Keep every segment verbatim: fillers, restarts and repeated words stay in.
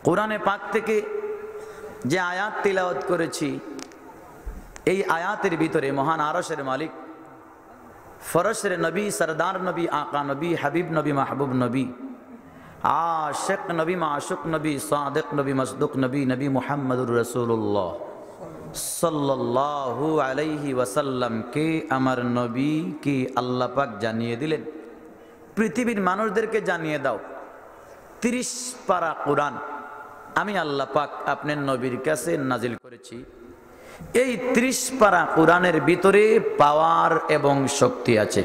কোরআনে পাক থেকে যে আয়াত তিলাওয়াত করেছি, এই আয়াতের ভিতরে মহান আরশের মালিক, ফরশের নবী, সরদার নবী, আকা নবী, হাবিব নবী, মাহবুব নবী, আশেক নবী, মাশুক নবী, সাদেক নবী, মসদুক নবী, নবী মুহাম্মদুর রাসূলুল্লাহ সাল্লাল্লাহু আলাইহি ওয়াসাল্লামকে আমার নবীকে আল্লাহ পাক জানিয়ে দিলেন, পৃথিবীর মানুষদেরকে জানিয়ে দাও, তিরিশ পারা কোরআন আমি আল্লাহ পাক আপনার নবীর কাছে নাজিল করেছি। এই তিরিশ পারা কোরআনের ভিতরে পাওয়ার এবং শক্তি আছে।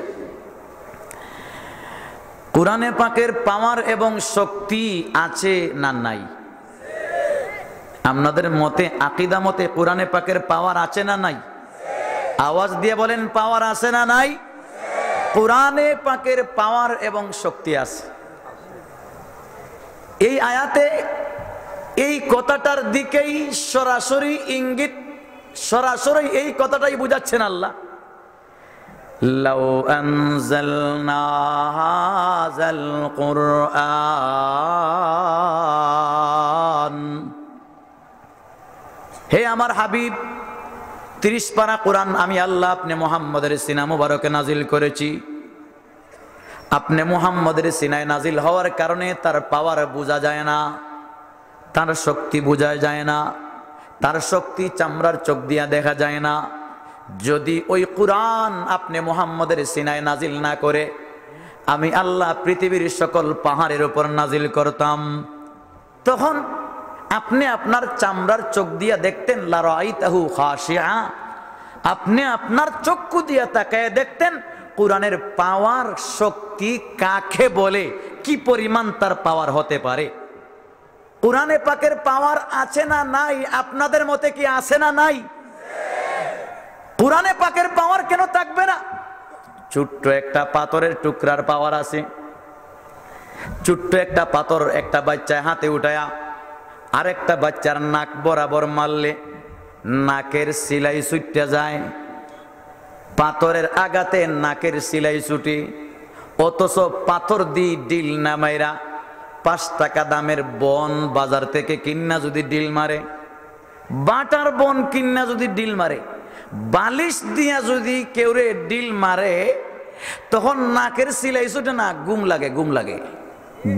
কোরআনে পাকের পাওয়ার এবং শক্তি আছে না নাই? আপনাদের মতে, আকিদা মতে কোরআনে পাকের পাওয়ার আছে না নাই? আওয়াজ দিয়ে বলেন, পাওয়ার আছে না নাই? কোরআনে পাকের পাওয়ার এবং শক্তি আছে। এই আয়াতে এই কথাটার দিকেই সরাসরি ইঙ্গিত, সরাসরি এই কথাটাই বুঝাচ্ছেন আল্লাহ। লাউ আনজালনা হাযাল কুরআন, হে আমার হাবিব, তিরিশ পারা কোরআন আমি আল্লাহ আপনি মুহাম্মদের সিনা মুবারকে নাজিল করেছি। আপনি মুহাম্মদের সিনায় নাজিল হওয়ার কারণে তার পাওয়ার বোঝা যায় না, তার শক্তি বোঝা যায় না, তার শক্তি চামড়ার চোখ দিয়া দেখা যায় না। যদি ওই কোরআন আপনি মুহাম্মদের সিনায় নাজিল না করে, আমি আল্লাহ পৃথিবীর সকল পাহাড়ের উপর নাজিল করতাম, তখন আপনি আপনার চামড়ার চোখ দিয়া দেখতেন, লারাআইতাহু খাশিআ, আপনি আপনার চক্ষু দিয়া তাকায় দেখতেন কোরআনের পাওয়ার, শক্তি কাকে বলে, কি পরিমাণ তার পাওয়ার হতে পারে। কোরআনে পাকের পাওয়ার আছে না নাই? আপনাদের মতে কি আছে না নাই? কোরআনে পাকের পাওয়ার কেন থাকবে না? ছোট্ট একটা পাথরের টুকরার পাওয়ার আছে। ছোট্ট একটা পাথর একটা বাচ্চায় হাতে উঠায়া আরেকটা বাচ্চার নাক বরাবর মারলে নাকের সিলাই ছুট্টা যায়, পাথরের আঘাতে নাকের সিলাই ছুটে। অথচ পাথর দি ডিল না মাইরা পাঁচ টাকা দামের বন বাজার থেকে কিন্না যদি ডিল মারে, বাটার বন কিন্না যদি ডিল মারে, বালিশ দিয়া যদি কেউরে ডিল মারে, তখন নাকের সিলাই ছুটে না, ঘুম লাগে, ঘুম লাগে,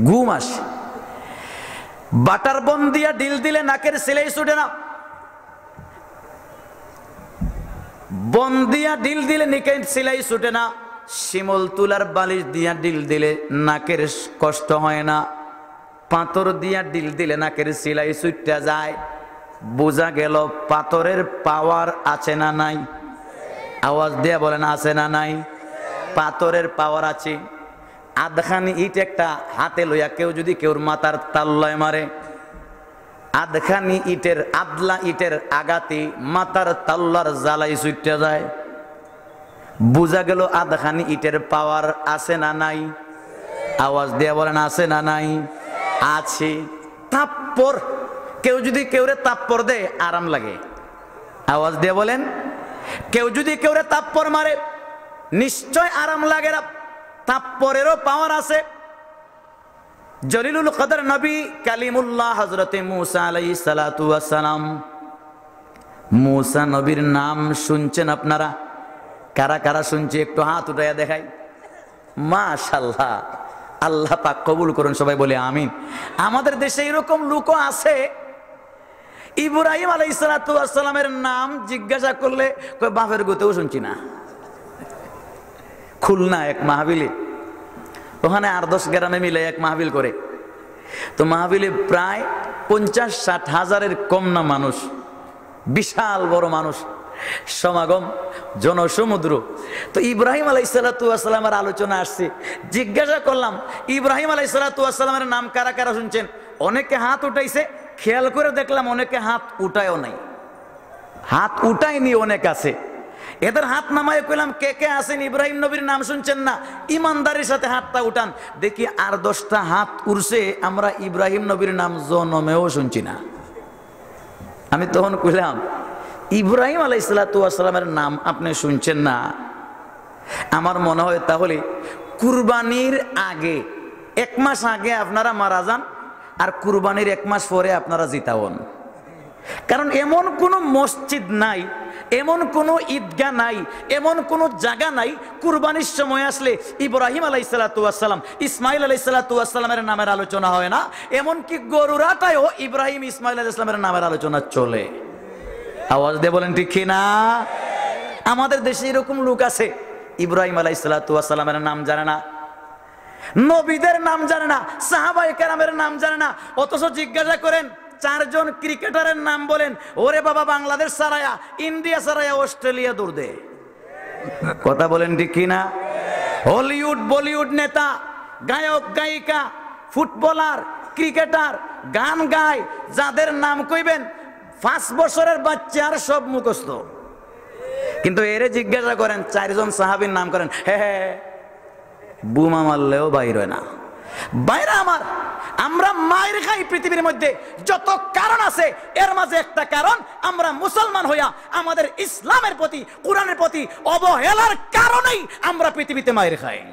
ঘুম আসে। বাটার বন দিয়া ডিল দিলে নাকের সিলাই ছুটে না, বন দিয়া ডিল দিলে নাকের সিলাই ছুটে না, শিমল তুলার বালিশ দিয়া ডিল দিলে নাকের কষ্ট হয় না, পাথর দিয়া ডিল দিলে নাকের সিলাই ছুট্টা যায়। বুঝা গেল পাথরের পাওয়ার আছে না নাই? আওয়াজ দিয়া বলেন, আছে না নাই? পাথরের পাওয়ার আছে। আধখানি ইট একটা হাতে লইয়া কেউ যদি কেউর মাথার তাল্লায় মারে, আধখানি ইটের, আধলা ইটের আঘাতে মাথার তাল্লার জ্বালাই ছুট্টা যায়। বুঝা গেল আধখানি ইটের পাওয়ার আছে না নাই? আওয়াজ দিয়া বলেন, আছে না নাই? আছে। থাপ্পড়, কেউ যদি কেউরে থাপ্পড় দেয়, আরাম লাগে। আওয়াজ দিয়া বলেন, কেউ যদি কেউরে থাপ্পড় মারে, নিশ্চয় আরাম লাগে না। থাপ্পড়েরও পাওয়ার আছে। জলিলুল কদর নবী কালিমুল্লাহ হযরতে মুসা আলাইহিস সালাতু ওয়াস সালাম, মুসা নবীর নাম শুনছেন আপনারা? কারা কারা শুনছে একটু হাত উঠাইয়া দেখাই। মাশাআল্লাহ, আল্লাহ পাক কবুল করুন, সবাই বলে আমিন। আমাদের দেশে এরকম লোকও আছে, ইব্রাহিম আলাইহিস সালাতু ওয়াস সালামের নাম জিজ্ঞাসা করলে কয়, বাপের গুতেও শুনছি না। খুলনা এক মাহফিলে, ওখানে আট দশ গ্রামে মিলে এক মাহফিল করে। তো মাহফিলে প্রায় পঞ্চাশ ষাট হাজারের কম না মানুষ, বিশাল বড় মানুষ সমাগম, জনসমুদ্র। তো ইব্রাহিম আলাইহিস সালাতু ওয়াস সালামের আলোচনা আসছে, জিজ্ঞাসা করলাম, ইব্রাহিম আলাইহিস সালাতু ওয়াস সালামের নাম কারা কারা শুনছেন? অনেকে হাত উঠাইছে, খেয়াল করে দেখলাম অনেকে হাত উঠায়ও নাই, হাত উঠায়নি, অনেক আছে। এদের হাত নামায় কইলাম, কে কে আছেন ইব্রাহিম নবীর নাম শুনছেন না? ইমানদারির সাথে হাতটা উঠান। দেখি আট দশটা হাত উঠছে, আমরা ইব্রাহিম নবীর নাম জনমেও শুনছি না। আমি তখন কইলাম, ইব্রাহিম আলাইহিস সালাতু ওয়াস সালামের নাম আপনি শুনছেন না? আমার মনে হয় তাহলে কুরবানির আগে, এক মাস আগে আপনারা মারা যান, আর কুরবানির এক মাস পরে আপনারা জিতা হন। কারণ এমন কোনো মসজিদ নাই, এমন কোনো ঈদগাহ নাই, এমন কোনো জায়গা নাই কুরবানির সময় আসলে ইব্রাহিম আলাইহিস সালাতু ওয়াস সালাম, ইসমাইল আলাইহিস সালাতু ওয়াস সালামের নামের আলোচনা হয় না। এমনকি গরুর আটায়ও ইব্রাহিম ইসমাইল আলাইহিস সালামের নামের আলোচনা চলে। আওয়াজ দিয়ে বলেন, ঠিক কি না? আমাদের দেশে এরকম লোক আছে, ইব্রাহিম আলাইহিস সালাতু ওয়াস সালামের নাম জানে না, নবীদের নাম জানে না, সাহাবায়ে কেরামের নাম জানে না, অথচ জিজ্ঞাসা করেন, চারজন ক্রিকেটারের নাম বলেন, ওরে বাবা, বাংলাদেশ ছাড়াইয়া, ইন্ডিয়া ছাড়াইয়া অস্ট্রেলিয়া দৌড় দেয়। কথা বলেন, ঠিক কি না? হলিউড, বলিউড নেতা, গায়ক, গায়িকা, ফুটবলার, ক্রিকেটার, গান গায়, যাদের নাম কইবেন, পাঁচ বছরের বাচ্চার সব মুখস্থ। কিন্তু এরে জিজ্ঞাসা করেন, চারজন সাহাবীর নাম করেন, হে হে, বোমা মারলেও বাইর হয় না। ভাইরা আমার, আমরা মাইর খাই পৃথিবীর মধ্যে, যত কারণ আছে, এর মাঝে একটা কারণ, আমরা মুসলমান হইয়া আমাদের ইসলামের প্রতি, কোরআনের প্রতি অবহেলার কারণেই আমরা পৃথিবীতে মাইর খাই।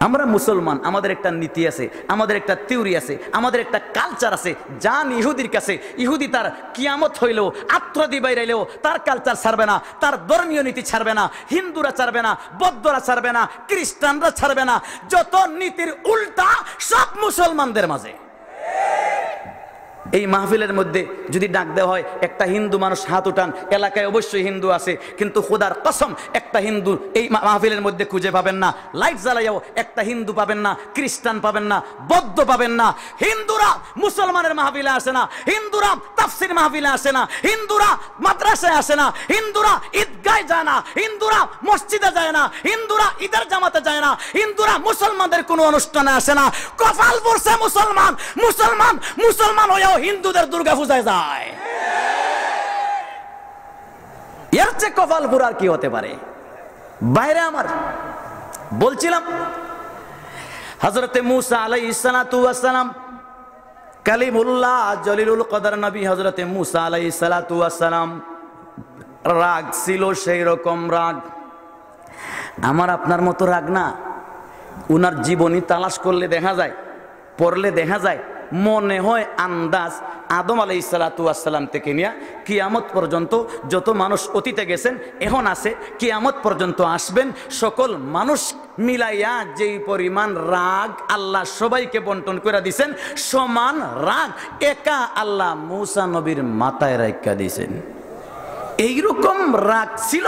আমরা মুসলমান, আমাদের একটা নীতি আছে, আমাদের একটা থিওরি আছে, আমাদের একটা কালচার আছে। যান ইহুদির কাছে, ইহুদি তার কিয়ামত হইলেও, আত্রাদি বাইরাইলেও তার কালচার ছাড়বে না, তার ধর্মীয় নীতি ছাড়বে না, হিন্দুরা ছাড়বে না, বৌদ্ধরা ছাড়বে না, খ্রিস্টানরা ছাড়বে না। যত নীতির উল্টা, সব মুসলমানদের মাঝে। এই মাহফিলের মধ্যে যদি ডাক দেওয়া হয়, একটা হিন্দু মানুষ হাত উঠান, এলাকায় অবশ্যই হিন্দু আছে, কিন্তু খোদার কসম, একটা হিন্দু এই মা-, মাহফিলের মধ্যে খুঁজে পাবেন না। লাইট জ্বালাইয়াও একটা হিন্দু পাবেন না, খ্রিস্টান পাবেন না, বৌদ্ধ পাবেন না। হিন্দুরা মুসলমানের মাহফিলে আসে না, হিন্দুরা তাফসির মাহফিলে আসে না, হিন্দুরা মাদ্রাসায় আসে না, হিন্দুরা ঈদগায় যায় না, হিন্দুরা মসজিদে যায় না, হিন্দুরা ঈদের জামাতে যায় না, হিন্দুরা মুসলমানদের কোনো অনুষ্ঠানে আসে না। কপাল পড়ছে মুসলমান, মুসলমান, মুসলমান হয়েও হিন্দুদের দুর্গা পূজায় যায়। এর চেয়ে কপাল পোড়া আর কি হতে পারে? ভাইরা আমার, বলছিলাম, হযরতে মুসা আলাইহিস সালাতু ওয়াস সালাম, কালিমুল্লাহ, জলিলুল কদর নবী হযরতে মুসা আলাইহিস সালাতু ওয়াস সালাম, রাগ ছিল সেই রকম রাগ। আমার আপনার মতো রাগ না। উনার জীবনী তালাশ করলে দেখা যায়, পড়লে দেখা যায়, মনে হয় আন্দাজ, আদম আলাইহিস সালাতু ওয়াস সালাম থেকে নিয়া কিয়ামত পর্যন্ত যত মানুষ অতীতে গেছেন, এখন আছে, কিয়ামত পর্যন্ত আসবেন, সকল মানুষ মিলাইয়া যেই পরিমাণ রাগ আল্লাহ সবাইকে বন্টন করে দিছেন, সমান রাগ একা আল্লাহ মুসা নবীর মাথায় রাখিয়া দিছেন। এইরকম রাগ ছিল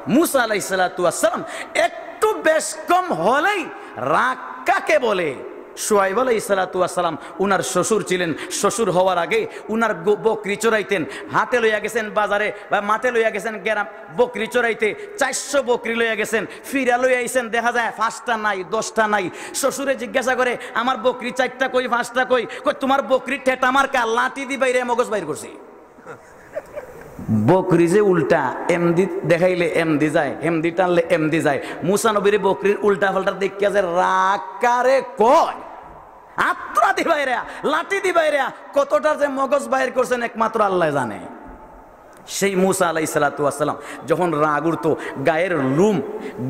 মুসা আলাইহিস সালাতু ওয়াস সালাম। একটু বেশ কম হলেই রাগ কাকে বলে? শুআইব আলাইহিস সালাতু ওয়াস সালাম উনার শ্বশুর ছিলেন। শ্বশুর হওয়ার আগে উনার গো-, বকরি চড়াইতেন, হাটে লইয়া গেছেন বাজারে বা মাঠে লইয়া গেছেন গ্রাম, বকরি চড়াইতে, চারশো বকরি লইয়া গেছেন, ফিরা লইয়া আইছেন, দেখা যায় পাঁচটা নাই, দশটা নাই। শ্বশুরে জিজ্ঞাসা করে, "আমার বকরি চারটা কই, পাঁচটা কই?" কয়, "তোমার বকরি ঠেটা মার্কা, লাঠি দি বাইরে মগজ বাইর করছি।" বকরি যে উল্টা, এমদি দেখাইলে এমদি যায়, এমদি টানলে এমদি যায়। মুসা নবীর বকরির উল্টা পাল্টা দেখিয়া যে রাগ কারে কয়, আত্রা দি বাইরে, লাঠি দি বাইরে, কতটা যে মগজ বাইর করছেন একমাত্র আল্লাহ জানে। সেই মুসা আলাইহিস সালাতু ওয়াস সালাম যখন রাগ উঠতো, গায়ের লোম,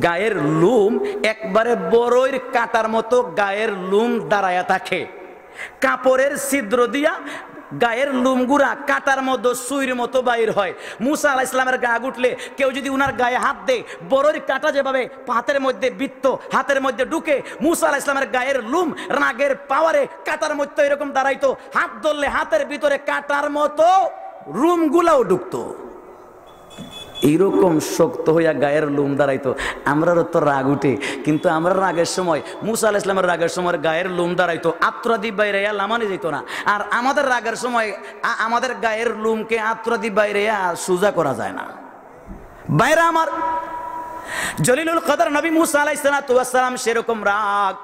গায়ের লোম একবারে বড়ইর কাঁটার মতো গায়ের লোম দাঁড়ায়া থাকে। কাপড়ের ছিদ্র দিয়া গায়ের লোমগুলা কাঁটার মতো, সুইর মতো বাইর হয়। মুসা আলাইহিস সালামের রাগ উঠলে কেউ যদি উনার গায়ে হাত দেয়, বড়ইর কাঁটা যেভাবে হাতের মধ্যে বৃত্ত, হাতের মধ্যে ঢুকে, মুসা আলাইহিস সালামের গায়ের লোম রাগের পাওয়ারে কাঁটার মধ্যে এরকম দাঁড়াইতো, হাত ধরলে হাতের ভিতরে কাঁটার মতো লোমগুলাও ঢুকতো। এইরকম শক্ত হইয়া গায়ের লোম দাঁড়াইতো। আমরারও তো রাগ উঠে, কিন্তু আমরা রাগের সময়, মুসা আলাইহিস সালামের রাগের সময় গায়ের লোম দাঁড়াইতো, আত্রা দি বাইরে লামানি যেত না। আর আমাদের রাগের সময় আ-, আমাদের গায়ের লোমকে আত্রা দি বাইরে আর সোজা করা যায় না। ভাইরা আমার, জলিলুল কদর নবী মুসা আলাইহিস সালাতু ওয়াস সালাম সেরকম রাগ।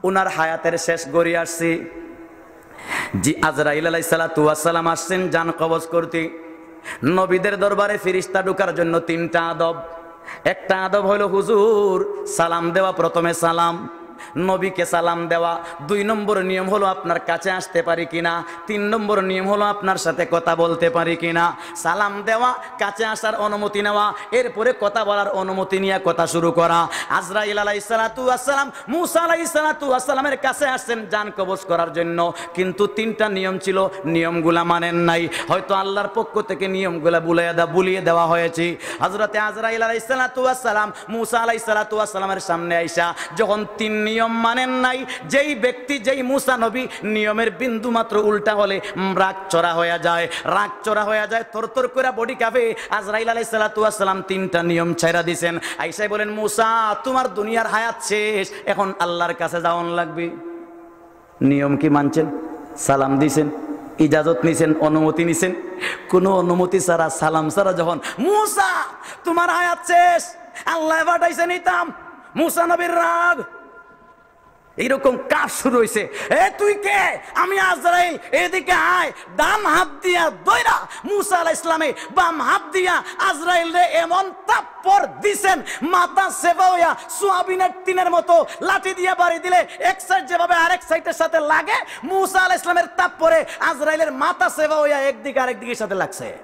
উনার হায়াতের শেষ ঘড়ি আসছে। জি, আজরাইল আলাইহিস সালাতু ওয়াস সালাম আসছেন জান কবজ করতে। নবীদের দরবারে ফিরিস্তা ঢুকার জন্য তিনটা আদব। একটা আদব হলো, "হুজুর, সালাম দেওয়া, প্রথমে সালাম।" নবীকে সালাম দেওয়া। দুই নম্বর নিয়ম হলো আপনার কাছে আসতে পারি কিনা। তিন নম্বর নিয়ম হলো আপনার সাথে কথা বলতে পারি কিনা। সালাম দেওয়া, কাছে আসার অনুমতি নেওয়া, এরপরে কথা বলার অনুমতি নিয়ে কথা শুরু করা। আজরাইল আলাইহিস সালাতু ওয়াস সালাম মুসা আলাইহিস সালাতু ওয়াস সালামের কাছে আসছেন জান কবজ করার জন্য, কিন্তু তিনটা নিয়ম ছিল, নিয়মগুলা মানেন নাই। হয়তো আল্লাহর পক্ষ থেকে নিয়মগুলা ভুলিয়ে দে-, ভুলিয়ে দেওয়া হয়েছে। হযরতে আজরাইল আলাইহিস সালাতু ওয়াস সালাম মুসা আলাইহিস সালাতু ওয়াস সালামের সামনে আইসা যখন তিন নিয়ম মানেন নাই, যেই ব্যক্তি, যেই মুসা নবী নিয়মের বিন্দু মাত্র উল্টা হলে, উম, রাগ চড়া হয়ে যায়, রাগ চড়া হয়ে যায়, থরথর করে বডি কাঁপে। আজরাইল আলাইহিস সালাতু ওয়াস সালাম তিনটা নিয়ম ছাইড়া দিছেন। আইসাই বলেন, "মুসা, তোমার দুনিয়ার হায়াত শেষ, এখন আল্লাহর কাছে যাওন লাগবে।" নিয়ম কি মানছেন? সালাম দিছেন, ইজাজত নিছেন, অনুমতি নিছেন। কোনো অনুমতি ছাড়া, সালাম ছাড়া যখন, "মুসা, তোমার হায়াত শেষ, আল্লাহ পাঠাইছে নিতাম।" মুসা নবীর রাগ। এইরকম কাজ শুরু হইছে। "এ, তুই কে?" "আমি আজরাইল, এদিকে আয়।" ডান হাত দিয়া দইরা মুসা আলাইহিস সালামে বাম হাত দিয়া আজরাইলরে এমন থাপ্পড় দিছেন, মাথা সেবা হইয়া সোয়াবিনের টিনের মতো লাঠি দিয়া বাড়ি দিলে এক সাইড যেভাবে আরেক সাইডের সাথে লাগে, মুসা আলাইহিস সালামের থাপ্পড়ে আজরাইলের মাথা সেবা হইয়া একদিকে আরেক দিকের সাথে লাগছে।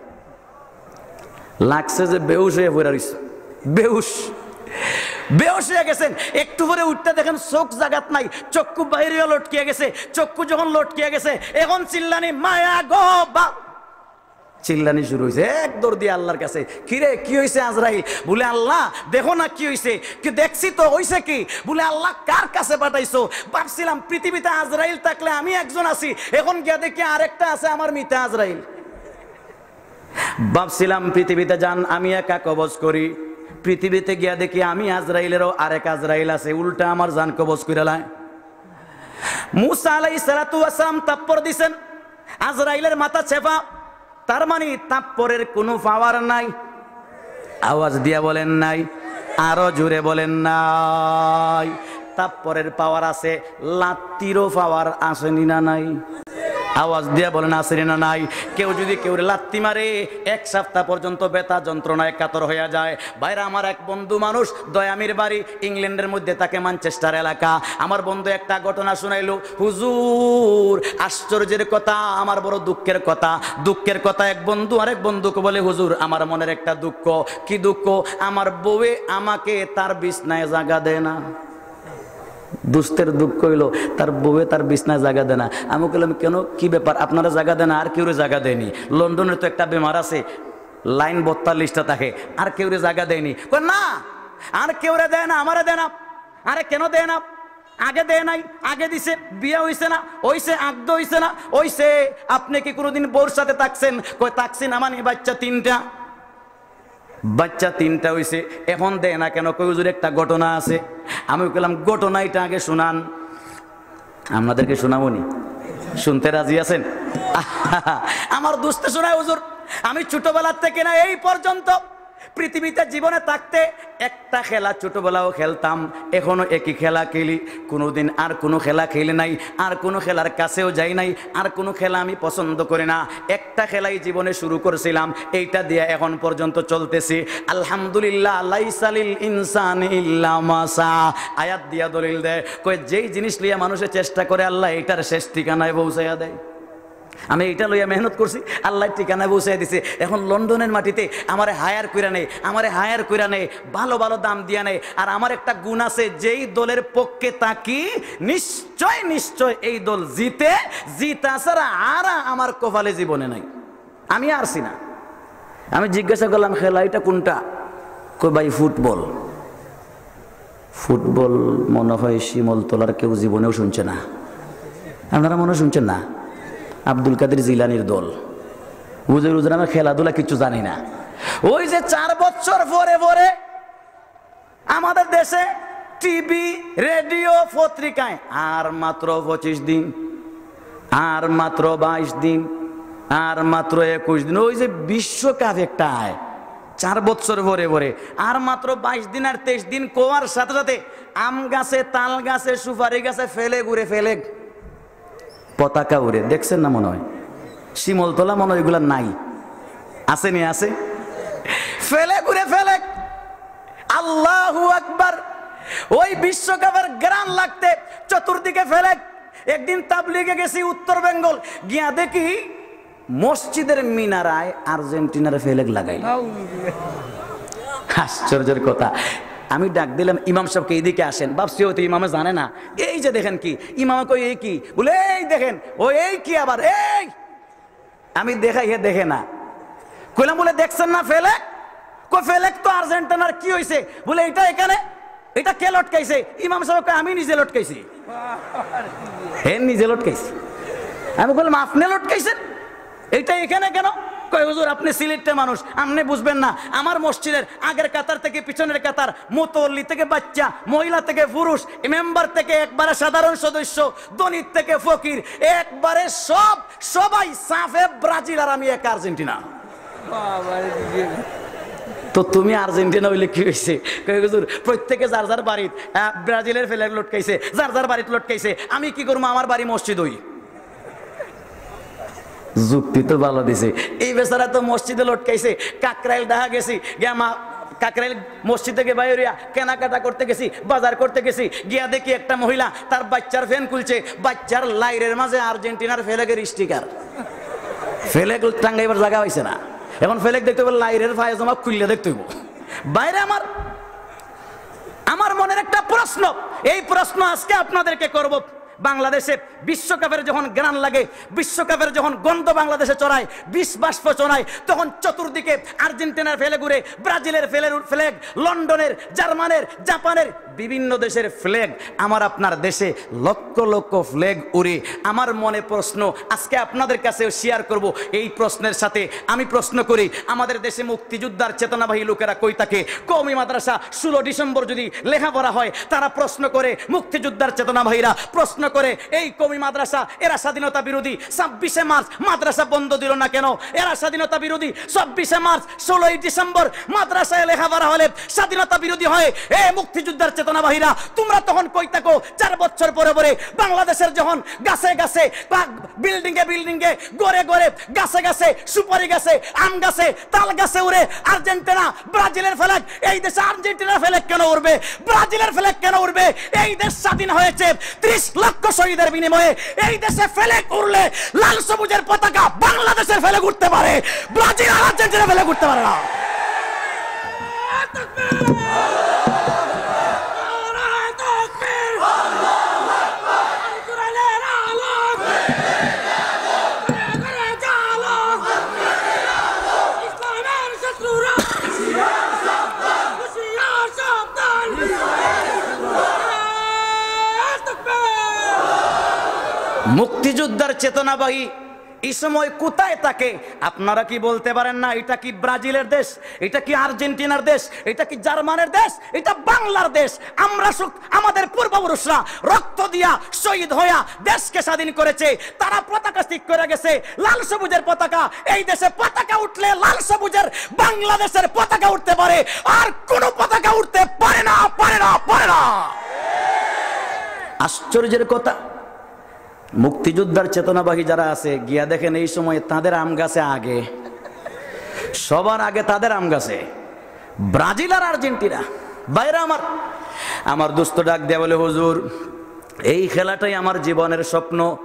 লাগছে যে বেহুশ হইয়া পড়ে রইছে। বেহুশ। বেহুশ হইয়া গেছেন। একটু পরে উঠতে দেখেন চোখ জাগাত নাই, চক্ষু বাইরে লটকিয়া গেছে। চক্ষু যখন লটকিয়া গেছে, এখন চিল্লানি, "মায়া গো বা-," চিল্লানি শুরু হইছে। এক দৌড় দিয়ে আল্লাহর কাছে, "কিরে, কি হইছে আজরাইল?" বলে, "আল্লাহ, দেখো না কি হইছে।" "কি দেখছি তো, হইছে কি?" বলে, "আল্লাহ, কার কাছে পাঠাইছো? ভাবছিলাম পৃথিবীতে আজরাইল থাকলে আমি একজন আছি, এখন গিয়া দেখি আরেকটা আছে আমার মিতা আজরাইল।" ভাবছিলাম পৃথিবীতে জান আমি একা কবজ করি, পৃথিবীতে গিয়া দেখি আমি আজরাইলেরও আরেক আজরাইল আছে, উল্টা আমার জান কবজ করিলায়। মুসা আলাইহিস সালাতু ওয়াস সালাম থাপ্পড় দিছেন, আজরাইলের মাথা ছেপা, তার মানে থাপ্পড়ের কোনো পাওয়ার নাই। আওয়াজ দিয়া বলেন নাই, আরো জোরে বলেন নাই। থাপ্পড়ের পাওয়ার আছে, লাত্তিরও পাওয়ার আছে নি না নাই? আওয়াজ দিয়া বলেন, আছে নি না নাই? কেউ যদি কেউরে লাত্তি মারে, এক সপ্তাহ পর্যন্ত ব্যথা যন্ত্রণায় কাতর হইয়া যায়। ভাইরা আমার, এক বন্ধু মানুষ, দয়ামির বাড়ি, ইংল্যান্ডের মধ্যে থাকে, ম্যানচেস্টার এলাকা। আমার বন্ধু একটা ঘটনা শুনাইলো, "হুজুর, আশ্চর্যের কথা, আমার বড় দুঃখের কথা।" দুঃখের কথা, এক বন্ধু আরেক বন্ধুকে বলে, "হুজুর, আমার মনের একটা দুঃখ।" "কি দুঃখ?" "আমার বউয়ে আমাকে তার বিছনায় জাগা দেয় না।" দুস্তের দুঃখ হইলো, তার বউয়ে তার বিছনায় জাগা দেয় না। আমি বললাম, "কেন, কি ব্যাপার? আপনারে জাগা দেয় না, আর কেউরে জাগা দেয়নি? লন্ডনে তো একটা বেমার আছে, লাইন বত্তাল্লিশটা থাকে, আর কেউরে জাগা দেয়নি?" কয়, "না, আর কেউরে দেয় না, আমারে দেয় না।" "আরে কেন দেয় না? আগে দেয় নাই, আগে দিছে, বিয়া হইছে না, হইছে, আগদ হইছে না, হইছে।" "আপনি কি কোনোদিন বউর সাথে থাকছেন?" কয়, "থাকছি না, মানে বাচ্চা তিনটা।" "বাচ্চা তিনটা হইছে, এখন দেয় না কেন?" কই, "হুজুর, একটা ঘটনা আছে।" আমি কইলাম, "ঘটনা এটা আগে শুনান।" আপনাদেরকে শোনাবো নি? শুনতে রাজি আছেন? আমার দুস্তে শোনায়, "হুজুর, আমি ছোটবেলা থেকে না এই পর্যন্ত পৃথিবীতে জীবনে থাকতে একটা খেলা ছোটবেলাও খেলতাম, এখনো একই খেলা খেলি, কোনোদিন আর কোনো খেলা খেলি নাই, আর কোনো খেলার কাছেও যাই নাই, আর কোনো খেলা আমি পছন্দ করি না। একটা খেলাই জীবনে শুরু করছিলাম, এইটা দিয়া এখন পর্যন্ত চলতেছি। আলহামদুলিল্লাহ, লাইসা লিল ইনসানি ইল্লা মা সাআ।" আয়াত দিয়া দলিল দেয়, কয়, "যেই জিনিস লইয়া মানুষে চেষ্টা করে, আল্লাহ এইটার শেষ ঠিকানায় পৌঁছাইয়া দেয়।" আমি এইটা লইয়া মেহনত করছি, আল্লাহ ঠিকানায় পৌঁছাই দিছে। এখন লন্ডনের মাটিতে আমারে হায়ার কইরা নেয়, আমারে হায়ার কইরা নেয়, ভালো ভালো দাম দিয়া নেয়। আর আমার একটা গুণ আছে, যেই দলের পক্ষে থাকি, নিশ্চয়, নিশ্চয় এই দল জিতে, জিতা ছাড়া আর আমার কপালে জীবনে নাই। আমি আরছি না। আমি জিজ্ঞাসা করলাম, "খেলা এটা কোনটা?" কই, "ভাই, ফুটবল।" ফুটবল মনে হয় শিমলতলার কেউ জীবনেও শুনছে না। আপনারা মনে হয় শুনছেন না? আব্দুল কাদের জিলানির দল। "হুজুর, হুজুর, আমি খেলাধুলা কিচ্ছু জানি না।" ওই যে চার বছর পরে পরে আমাদের দেশে টিভি, রেডিও, পত্রিকায়, "আর মাত্র পঁচিশ দিন, আর মাত্র বাইশ দিন, আর মাত্র একুশ দিন।" ওই যে বিশ্বকাপ একটা আয়, চার বছর পরে পরে, "আর মাত্র বাইশ দিন আর তেইশ দিন" কোয়ার সাথে সাথে আম গাছে, তাল গাছে, সুপারি গাছে ফেলেগ উড়ে, ফেলেগ, পতাকা উড়ে। দেখছেন না মনে হয়? শিমলতলা মনে হয় এগুলা নাই, আছে নি? আছে। ফেলেগ উড়ে, ফেলেগ। আল্লাহু আকবার। ওই বিশ্বকাপের ঘ্রাণ লাগতে চতুর্দিকে ফেলেক। একদিন তাবলিগে গেছি উত্তর বেঙ্গল, গিয়া দেখি মসজিদের মিনারায় আর্জেন্টিনার ফেলেক লাগাই। আশ্চর্যের কথা, আমি ডাক দিলাম, "ইমাম সাহেবকে এদিকে আসেন।" ভাবছি হয়তো ইমামে জানে না। এই যে দেখেন কি, ইমামে কই, "এই কি?" বলে, "এই দেখেন।" "ও এই কি আবার?" এই আমি দেখাই, হে দেখে না। কইলাম, বলে, "দেখছেন না ফেলেক?" কই, "ফেলেক তো আর্জেন্টিনার, কি হইছে?" বলে, "এটা এখানে, এটা কে লটকাইছে?" ইমাম সাহেব কয়, "আমি নিজে লটকাইছি।" হে নিজে লটকাইছে। আমি বললাম, "আপনি লটকাইছেন? এটা এখানে কেন?" কয়, "হুজুর, আপনি সিলেটে মানুষ, আপনি বুঝবেন না। আমার মসজিদের আগের কাতার থেকে পিছনের কাতার, মুতল্লি থেকে বাচ্চা, মহিলা থেকে পুরুষ, মেম্বার থেকে একবারে সাধারণ সদস্য, ধনীর থেকে ফকির, একবারে সব, সবাই সাফে ব্রাজিল আর আমি এক আর্জেন্টিনা।" তো তুমি আর্জেন্টিনা হইলে কি হইছে? কয়, "হুজুর, প্রত্যেকে যার যার বাড়িত, আহ, ব্রাজিলের ফেলেক লটকাইছে, যার যার বাড়িত লটকাইছে, আমি কি করবো? আমার বাড়ি মসজিদ হই।" যুক্তি তো ভালো দিছে। এই বেচারা তো মসজিদে লটকাইছে, কাকরাইল দেখা গেছি, গিয়া মা-, কাকরাইল মসজিদ থেকে বাইরিয়া কেনাকাটা করতে গেছি, বাজার করতে গেছি, গিয়া দেখি একটা মহিলা তার বাচ্চার ফ্যান খুলছে, বাচ্চার লাইরের মাঝে আর্জেন্টিনার ফেলেকের স্টিকার। ফেলেক টাঙ্গাইবার জাগা হইছে না, এখন ফেলেক দেখতে হইব, লাইরের ফায়জামা খুললে দেখতে হইব। বাইরে আমার, আমার মনের একটা প্রশ্ন, এই প্রশ্ন আজকে আপনাদেরকে করব। বাংলাদেশে বিশ্বকাপের যখন ঘ্রাণ লাগে, বিশ্বকাপের যখন গন্ধ বাংলাদেশে ছড়ায়, বিষ বাষ্প ছড়ায়, তখন চতুর্দিকে আর্জেন্টিনার ফেলেক উড়ে, ব্রাজিলের ফেলের ফ্ল্যাগ, লন্ডনের, জার্মানের, জাপানের, বিভিন্ন দেশের ফ্ল্যাগ। আমার আপনার দেশে লক্ষ লক্ষ ফ্ল্যাগ উড়ে। আমার মনে প্রশ্ন, আজকে আপনাদের কাছেও শেয়ার করব। এই প্রশ্নের সাথে আমি প্রশ্ন করি, আমাদের দেশে মুক্তিযোদ্ধার চেতনাবাহী লোকেরা কই থাকে? কওমি মাদ্রাসা ষোলো ডিসেম্বর যদি লেখাপড়া হয়, তারা প্রশ্ন করে, মুক্তিযোদ্ধার চেতনাবাহীরা প্রশ্ন করে, "এই কওমি মাদ্রাসা, এরা স্বাধীনতা বিরোধী, ছাব্বিশে মার্চ মাদ্রাসা বন্ধ দিল না কেন? এরা স্বাধীনতা বিরোধী, ছাব্বিশে মার্চ, ষোলোই ডিসেম্বর মাদ্রাসায় লেখাপড়া হলে স্বাধীনতা বিরোধী হয়। এ মুক্তিযোদ্ধার চেতনাবাহীরা, তোমরা তখন কই থাকো? চার বছর পরে পরে বাংলাদেশের যখন গাছে গাছে বা বিল্ডিং এ বিল্ডিং এ, ঘরে ঘরে, গাছে গাছে, সুপারি গাছে, আম গাছে, তাল গাছে উড়ে আর্জেন্টিনা, ব্রাজিলের ফ্ল্যাগ, এই দেশে আর্জেন্টিনার ফ্ল্যাগ কেন উড়বে? ব্রাজিলের ফ্ল্যাগ কেন উড়বে? এই দেশ স্বাধীন হয়েছে ত্রিশ লক্ষ শহীদের বিনিময়ে। এই দেশে ফ্ল্যাগ উড়লে লাল সবুজের পতাকা বাংলাদেশের ফ্ল্যাগ উঠতে পারে, ব্রাজিল আর আর্জেন্টিনার ফ্ল্যাগ উঠতে পারে না। মুক্তিযোদ্ধার চেতনাবাহী এই সময় কোথায় থাকে? আপনারা কি বলতে পারেন না, এটা কি ব্রাজিলের দেশ? এটা কি আর্জেন্টিনার দেশ? এটা কি জার্মানের দেশ? এটা বাংলার দেশ। আমরা সুখ, আমাদের পূর্বপুরুষরা রক্ত দিয়া, শহীদ হইয়া দেশকে স্বাধীন করেছে। তারা পতাকা ঠিক করে গেছে, লাল সবুজের পতাকা। এই দেশে পতাকা উঠলে লাল সবুজের বাংলাদেশের পতাকা উঠতে পারে, আর কোনো পতাকা উঠতে পারে না, পারে না, পারে না। আশ্চর্যের কথা, মুক্তিযোদ্ধার চেতনাবাহী যারা আছে, গিয়া দেখেন এই সময় তাদের আম গাছে আগে, সবার আগে তাদের আম গাছে ব্রাজিল আর আর্জেন্টিনা। ভাইরা আমার, আমার দোস্ত ডাক দেয়া বলে, "হুজুর, এই খেলাটাই আমার জীবনের স্বপ্ন।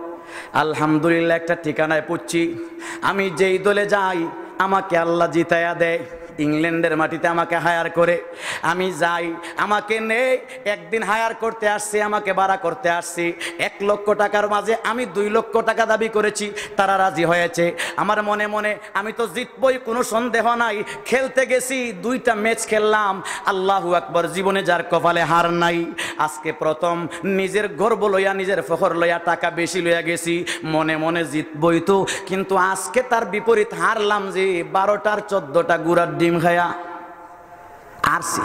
আলহামদুলিল্লাহ, একটা ঠিকানায় পড়ছি। আমি যেই দলে যাই, আমাকে আল্লাহ জিতাইয়া দেয়। ইংল্যান্ডের মাটিতে আমাকে হায়ার করে, আমি যাই, আমাকে নেয়। একদিন হায়ার করতে আসছি, আমাকে ভাড়া করতে আসছি, এক লক্ষ টাকার মাঝে আমি দুই লক্ষ টাকা দাবি করেছি, তারা রাজি হয়েছে। আমার মনে মনে আমি তো জিতবই, কোনো সন্দেহ নাই। খেলতে গেছি, দুইটা ম্যাচ খেললাম, আল্লাহু আকবার, জীবনে যার কপালে হার নাই। আজকে প্রথম নিজের গর্ব লইয়া, নিজের ফখর লইয়া, টাকা বেশি লইয়া গেছি, মনে মনে জিতবই তো, কিন্তু আজকে তার বিপরীত হারলাম যে বারোটার চোদ্দটা গুড়ার ডিম খায়া।" আরছি।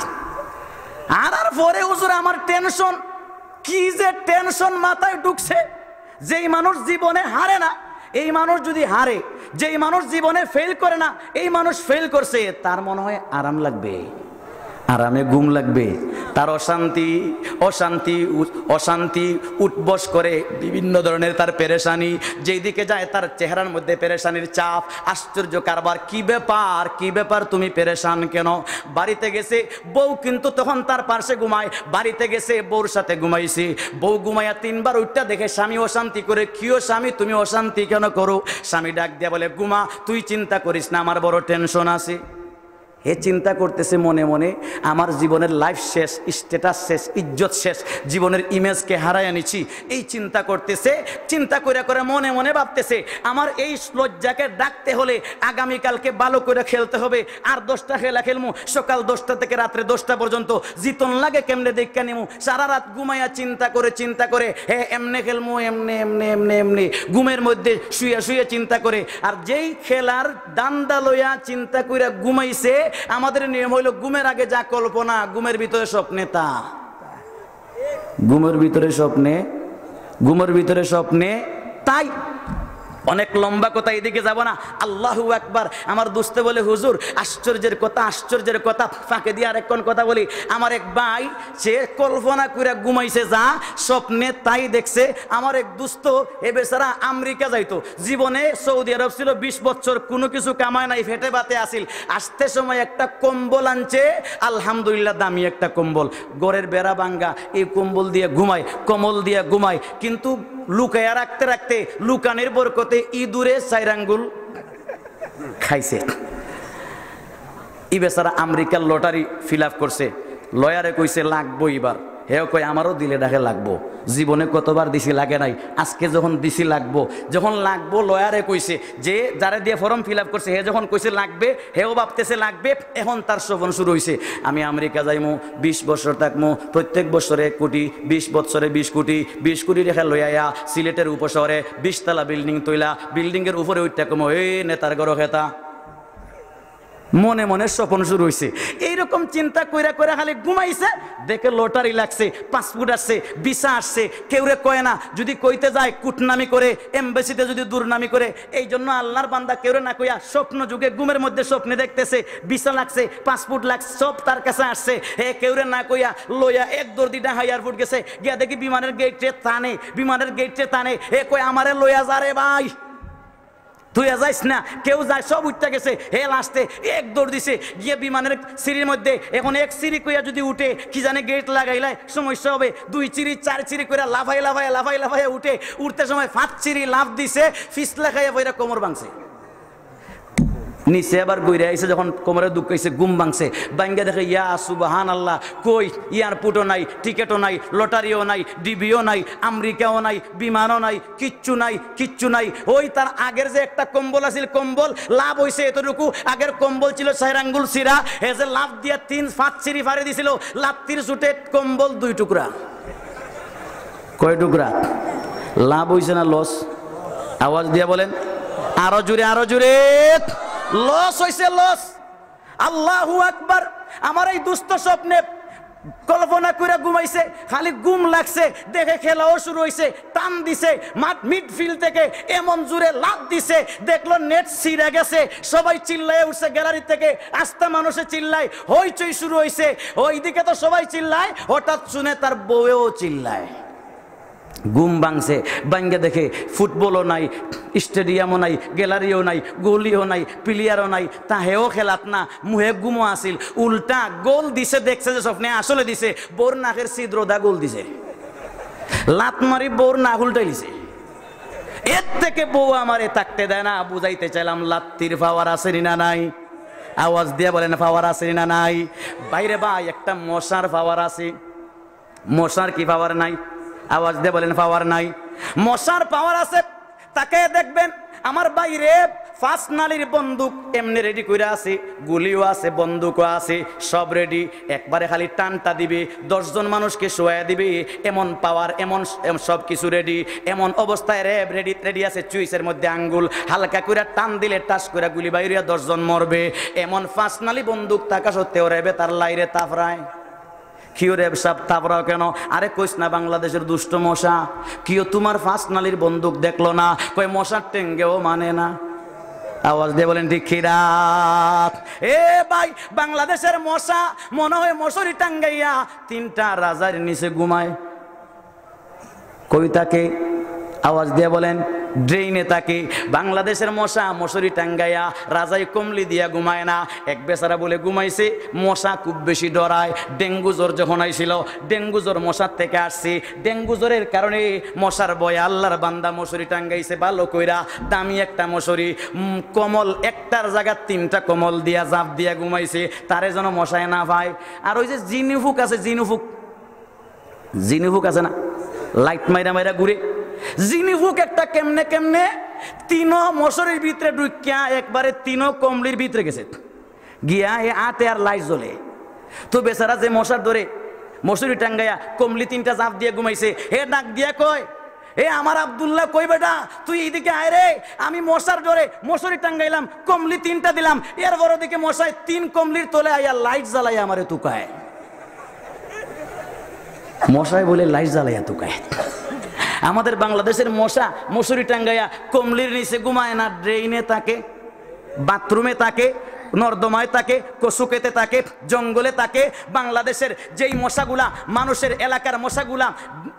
আর, আর পরে হুজুর আমার টেনশন, কি যে টেনশন মাথায় ঢুকছে। যেই মানুষ জীবনে হারে না, এই মানুষ যদি হারে, যেই মানুষ জীবনে ফেল করে না, এই মানুষ ফেল করছে, তার মনে হয় আরাম লাগবে। আরামে ঘুম লাগবে। তার অশান্তি, অশান্তি, উ-, অশান্তি উঠবস করে, বিভিন্ন ধরনের তার পেরেশানি, যেদিকে যায় তার চেহারার মধ্যে পেরেশানির ছাপ। আশ্চর্য কারবার, কি ব্যাপার, কি ব্যাপার, তুমি পেরেশান কেন? বাড়িতে গেছে বউ, কিন্তু তখন তার পাশে ঘুমায়। বাড়িতে গেছে, বউর সাথে ঘুমাইছে। বউ ঘুমাইয়া তিনবার উঠটা দেখে স্বামী অশান্তি করে, "কিও স্বামী, তুমি অশান্তি কেন করো?" স্বামী ডাক দিয়া বলে, "ঘুমা, তুই চিন্তা করিস না, আমার বড় টেনশন আছে।" হে চিন্তা করতেছে মনে মনে, "আমার জীবনের লাইফ শেষ, স্ট্যাটাস শেষ, ইজ্জত শেষ, জীবনের ইমেজকে হারাই আনিছি।" এই চিন্তা করতেছে, চিন্তা করে করে মনে মনে ভাবতেছে, "আমার এই লজ্জাকে ডাকতে হলে আগামীকালকে ভালো করে খেলতে হবে, আর দশটা খেলা খেলমু, সকাল দশটা থেকে রাত্রে দশটা পর্যন্ত, জিতন লাগে কেমনে দেখা নিমু।" সারা রাত ঘুমাইয়া চিন্তা করে চিন্তা করে, "হে এমনে খেলমু, এমনে, এমনে, এমনে, এমনে।" ঘুমের মধ্যে শুয়ে শুয়ে চিন্তা করে, আর যেই খেলার ধান্দা লইয়া চিন্তা কইরা ঘুমাইছে। আমাদের নিয়ম হইল, ঘুমের আগে যা কল্পনা, ঘুমের ভিতরে স্বপ্নে তা। ঘুমের ভিতরে স্বপ্নে, ঘুমের ভিতরে স্বপ্নে তাই। অনেক লম্বা কথা, এদিকে যাব না। আল্লাহু আকবার। আমার দোস্তে বলে, "হুজুর, আশ্চর্যের কথা, আশ্চর্যের কথা।" ফাঁকে দিয়ে আরেকক্ষণ কথা বলি। আমার এক ভাই, সে কল্পনা কইরা ঘুমাইছে, যা স্বপ্নে তাই দেখছে। আমার এক দোস্ত, এ বেচারা আমেরিকা যাইতো, জীবনে সৌদি আরব ছিল বিশ বছর, কোনো কিছু কামায় নাই, ফেটে বাতে আছিল। আসতে সময় একটা কম্বল আনছে, আলহামদুলিল্লাহ, দামি একটা কম্বল। ঘরের বেড়া ভাঙ্গা, এই কম্বল দিয়ে ঘুমায়, কম্বল দিয়ে ঘুমায়, কিন্তু লুকাইয়া রাখতে রাখতে লুকানির বরকতে ইঁদুরে চাইর আঙ্গুল খাইছে। ই বেচারা আমেরিকার লটারি ফিল আপ করছে, লয়ারে কইছে, "লাগবো এবার।" হেও কয়, "আমারও দিলে ডাকে লাগবো, জীবনে কতবার দিছি লাগে নাই, আজকে যখন দিছি লাগবো।" যখন লাগবো, লয়ারে কইছে, যে যারে দিয়ে ফর্ম ফিল আপ করছে, হে যখন কইছে লাগবে, হেও ভাবতেছে লাগবে। এখন তার স্বপ্ন শুরু হইছে, "আমি আমেরিকা যাইমু, বিশ বছর থাকমু, প্রত্যেক বছরে এক কোটি, বিশ বছরে বিশ কোটি, বিশ কোটি টাকা লইয়া আয়া সিলেটের উপশহরে বিশতলা বিল্ডিং তৈলা, বিল্ডিংয়ের উপরে উঠতে কমো, এই নেতার ঘরো খেতা।" মনে মনে স্বপ্ন শুরু হইছে। এইরকম চিন্তা কইরা কইরা খালি ঘুমাইছে, দেখে লটারি লাগছে, পাসপোর্ট আসছে, ভিসা আসছে, কেউরে কয় না। যদি কইতে যায়, কুটনামি করে, এমবেসিতে যদি দুর্নামি করে। এই জন্য আল্লাহর বান্দা কেউরে না কইয়া স্বপ্ন যুগে ঘুমের মধ্যে স্বপ্নে দেখতেছে, ভিসা লাগছে, পাসপোর্ট লাগছে, সব তার কাছে আসছে। হে কেউরে না কইয়া লইয়া এক দৌড় দি ঢাকা এয়ারপোর্ট গেছে, গিয়া দেখি বিমানের গেইটে টানে, বিমানের গেইটে টানে। হে কয়, "আমারে লইয়া যা রে ভাই।" তুই আর যাইস না, কেউ যায়, সব উঠতে গেছে। হে লাস্টে এক দৌড় দিছে, গিয়ে বিমানের সিঁড়ির মধ্যে, এখন এক সিঁড়ি কইয়া যদি উঠে, কি জানে গেট লাগাইলায় সমস্যা হবে। দুই সিঁড়ি, চার সিঁড়ি কইরা লাফাই লাফাই, লাফাই লাফাই উঠে, উঠতে সময় পাঁচ সিঁড়ি লাফ দিছে, ফিসলা খাইয়া পইরা কোমর ভাঙছে। নিচে আবার ঘুরে আইছে, যখন কোমরে দুঃখ হইছে, ঘুম ভাঙছে, ভাঙ্গা দেখে, ইয়া সুবহান আল্লাহ, কই এয়ারপোর্টও নাই, টিকিটও নাই, লটারিও নাই, ডিবিও নাই, আমেরিকাও নাই, বিমানও নাই, কিচ্ছু নাই, কিচ্ছু নাই। ওই তার আগের যে একটা কম্বল আছিল, কম্বল লাভ হইছে এতটুকু, আগের কম্বল ছিল চার আঙ্গুল ছিঁড়া, হে যে লাভ দিয়া তিন পাঁচ সিঁড়ি ফাড়ি দিছিল, লাত্তির চুটে কম্বল দুই টুকরা। কয় টুকরা? লাভ হইছে না লস? আওয়াজ দিয়া বলেন, আরো জোরে, আরো জোরে। লস হইছে, লস। আল্লাহু আকবার। আমার এই দুষ্ট স্বপ্নে কল্পনা কইরা ঘুমাইছে, খালি ঘুম লাগছে, দেখে খেলাও শুরু হইছে, টান দিছে, মাঠ মিডফিল্ড থেকে এমন জোরে লাফ দিছে, দেখলো নেট ছিঁড়ে গেছে, সবাই চিল্লায় উঠছে গ্যালারি থেকে, আস্তা মানুষে চিল্লায়, হইচই শুরু হইছে। ওইদিকে তো সবাই চিল্লায়, হঠাৎ শুনে তার বউয়েও চিল্লায়। ঘুম ভাঙছে, ভাঙ্গে দেখে ফুটবলও নাই, স্টেডিয়ামও নাই, গ্যালারিও নাই, গলিও নাই, প্লেয়ারও নাই, তা হেও খেলাত না, মুহে ঘুমও আছিল। উল্টা গোল দিছে, দেখছে যে স্বপ্নে আসলে দিছে, বউর নাকের ছিদ্রদা গোল দিছে, লাত মারি বউর নাক উল্টাই দিছে। এর থেকে বউ আমারে থাকতে দেয় না। বুঝাইতে চাইলাম, লাত্তির পাওয়ার আছে নি না নাই? আওয়াজ দিয়া বলেন, পাওয়ার আছে নি না নাই? বাইরে ভাই, একটা মশার পাওয়ার আছে। মশার কি পাওয়ার নাই? আওয়াজ দিয়ে বলেন, পাওয়ার নাই। মশার পাওয়ার আছে। তাকে দেখবেন, আমার বাইরে পাঁচ নালির বন্দুক এমনি রেডি করে আছে, গুলিও আছে, বন্দুকও আছে, সব রেডি। একবারে খালি টানটা দিবে, দশ জন মানুষকে শোয়া দিবে, এমন পাওয়ার, এমন স-, এম-, সব কিছু রেডি। এমন অবস্থায় র‍্যাব রেডি, রেডি আছে, চুইসের মধ্যে আঙ্গুল হালকা করে টান দিলে টাস করে গুলি বাইরিয়া দশ জন মরবে। এমন পাঁচ নালি বন্দুক থাকা সত্ত্বেও র‍্যাবে তার লাইরে তাফরায়। কিও র‍্যাব সাব, তাফরাও কেন? আরে কইস না, বাংলাদেশের দুষ্ট মশা। কিও তোমার পাঁচ নালির বন্দুক দেখলো না? কয়, মশার টেঙ্গেও মানে না। আওয়াজ দিয়া বলেন, ঠিক কি না? এ ভাই, বাংলাদেশের মশা মনে হয় মশারি টাঙ্গাইয়া তিনটা রাজার নিচে ঘুমায়। কই থাকে? আওয়াজ দিয়া বলেন, ড্রেইনে থাকে। বাংলাদেশের মশা মশারি টাঙ্গাইয়া রাজায় কমলি দিয়া ঘুমায় না। এক বেচারা বলে ঘুমাইছে, মশা খুব বেশি ডরায়। ডেঙ্গু জ্বর যখন আইছিল, ডেঙ্গু জ্বর মশার থেকে আসছে। ডেঙ্গু জ্বরের কারণে মশার ভয়ে আল্লাহর বান্দা মশারি টাঙ্গাইছে ভালো কইরা, দামি একটা মশারি, উম, কমল, একটার জায়গা তিনটা কমল দিয়া জাপ দিয়া ঘুমাইছে, তারে যেন মশায় না পায়। আর ওই যে জিনুফুক আছে, জিনুফুক, জিনুফুক আছে না, লাইট মাইরা মাইরা ঘুরে, জিনুফুক একটা কেমনে কেমনে তিনো মশারির ভিতরে ঢুকিয়া একবারে তিনো কমলির ভিতরে গেছে। গিয়া হে আতে আর লাইট জ্বলে। তো বেচারা যে মশার ডরে মশারি টাঙ্গাইয়া কমলি তিনটা জাপ দিয়া ঘুমাইছে, হে ডাক দিয়া কয়, "এ আমার আব্দুল্লাহ, কই বেটা, তুই এইদিকে আয় রে, আমি মশার ডরে মশারি টাঙ্গাইলাম, কমলি তিনটা দিলাম, এরপর ওদিকে মশায় তিন কমলির তলে আইয়া লাইট জ্বালাইয়া আমারে তুকায়।" মশায় বলে লাইট জ্বালাইয়া তুকায়। আমাদের বাংলাদেশের মশা মশারি টাঙ্গাইয়া কমলির নিচে ঘুমায় না, ড্রেইনে থাকে, বাথরুমে থাকে, নর্দমায় থাকে, কচুক্ষেতে থাকে, জঙ্গলে থাকে। বাংলাদেশের যেই মশাগুলা, মানুষের এলাকার মশাগুলা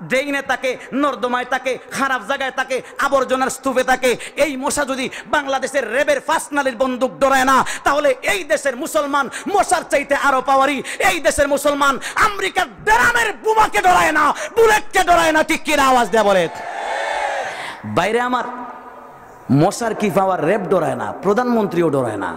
ড্রেইনে থাকে, নর্দমায় থাকে, খারাপ জায়গায় থাকে, আবর্জনার স্তূপে থাকে, এই মশা যদি বাংলাদেশের র‍্যাবের ফাঁস নালীর বন্দুক ডরায় না, তাহলে এই দেশের মুসলমান মশার চাইতে আরো পাওয়ারি। এই দেশের মুসলমান আমেরিকার ড্রামের বোমাকে ডরায় না, বুলেটকে ডরায় না। ঠিক কিনা? আওয়াজ দেয়া বলে। বাইরে আমার মশার কি পাওয়ার, র‍্যাব ডরায় না, প্রধানমন্ত্রীও ডরায় না।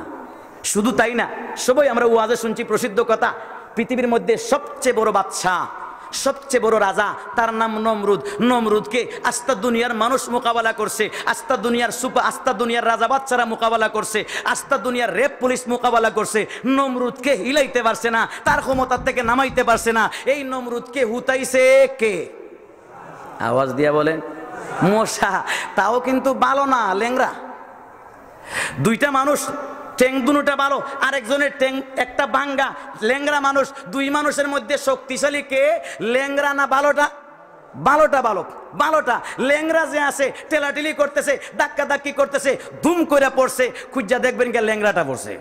শুধু তাই না, সবাই আমরা ওয়াজে শুনছি প্রসিদ্ধ কথা, পৃথিবীর মধ্যে সবচেয়ে বড় বাদশা, সবচেয়ে বড় রাজা, তার নাম নমরুদ। নমরুদকে আস্তা দুনিয়ার মানুষ মোকাবেলা করছে, আস্তা দুনিয়ার সুপা আস্তা দুনিয়ার রাজা বাচ্চারা মোকাবেলা করছে, আস্তা দুনিয়ার র‍্যাব পুলিশ মোকাবেলা করছে। নমরুদকে হিলাইতে পারছে না, তার ক্ষমতার থেকে নামাইতে পারছে না। এই নমরুদকে হুতাইছে কে? আওয়াজ দিয়া বলেন, মশা। তাও কিন্তু ভালো না, ল্যাংড়া। দুইটা মানুষ, ঠ্যাং দুটা ভালো, আরেকজনের ঠ্যাং একটা ভাঙ্গা, ল্যাংড়া মানুষ। দুই মানুষের মধ্যে শক্তিশালী কে? ল্যাংড়া না ভালোটা? ভালোটা ভালো, ভালোটা। ল্যাংড়া যে আছে, ঠেলাঠেলি করতেছে, ধাক্কাধাক্কি করতেছে, ধুম করে পড়ছে, খুঁজা দেখবেন গিয়া ল্যাংড়াটা পড়ছে।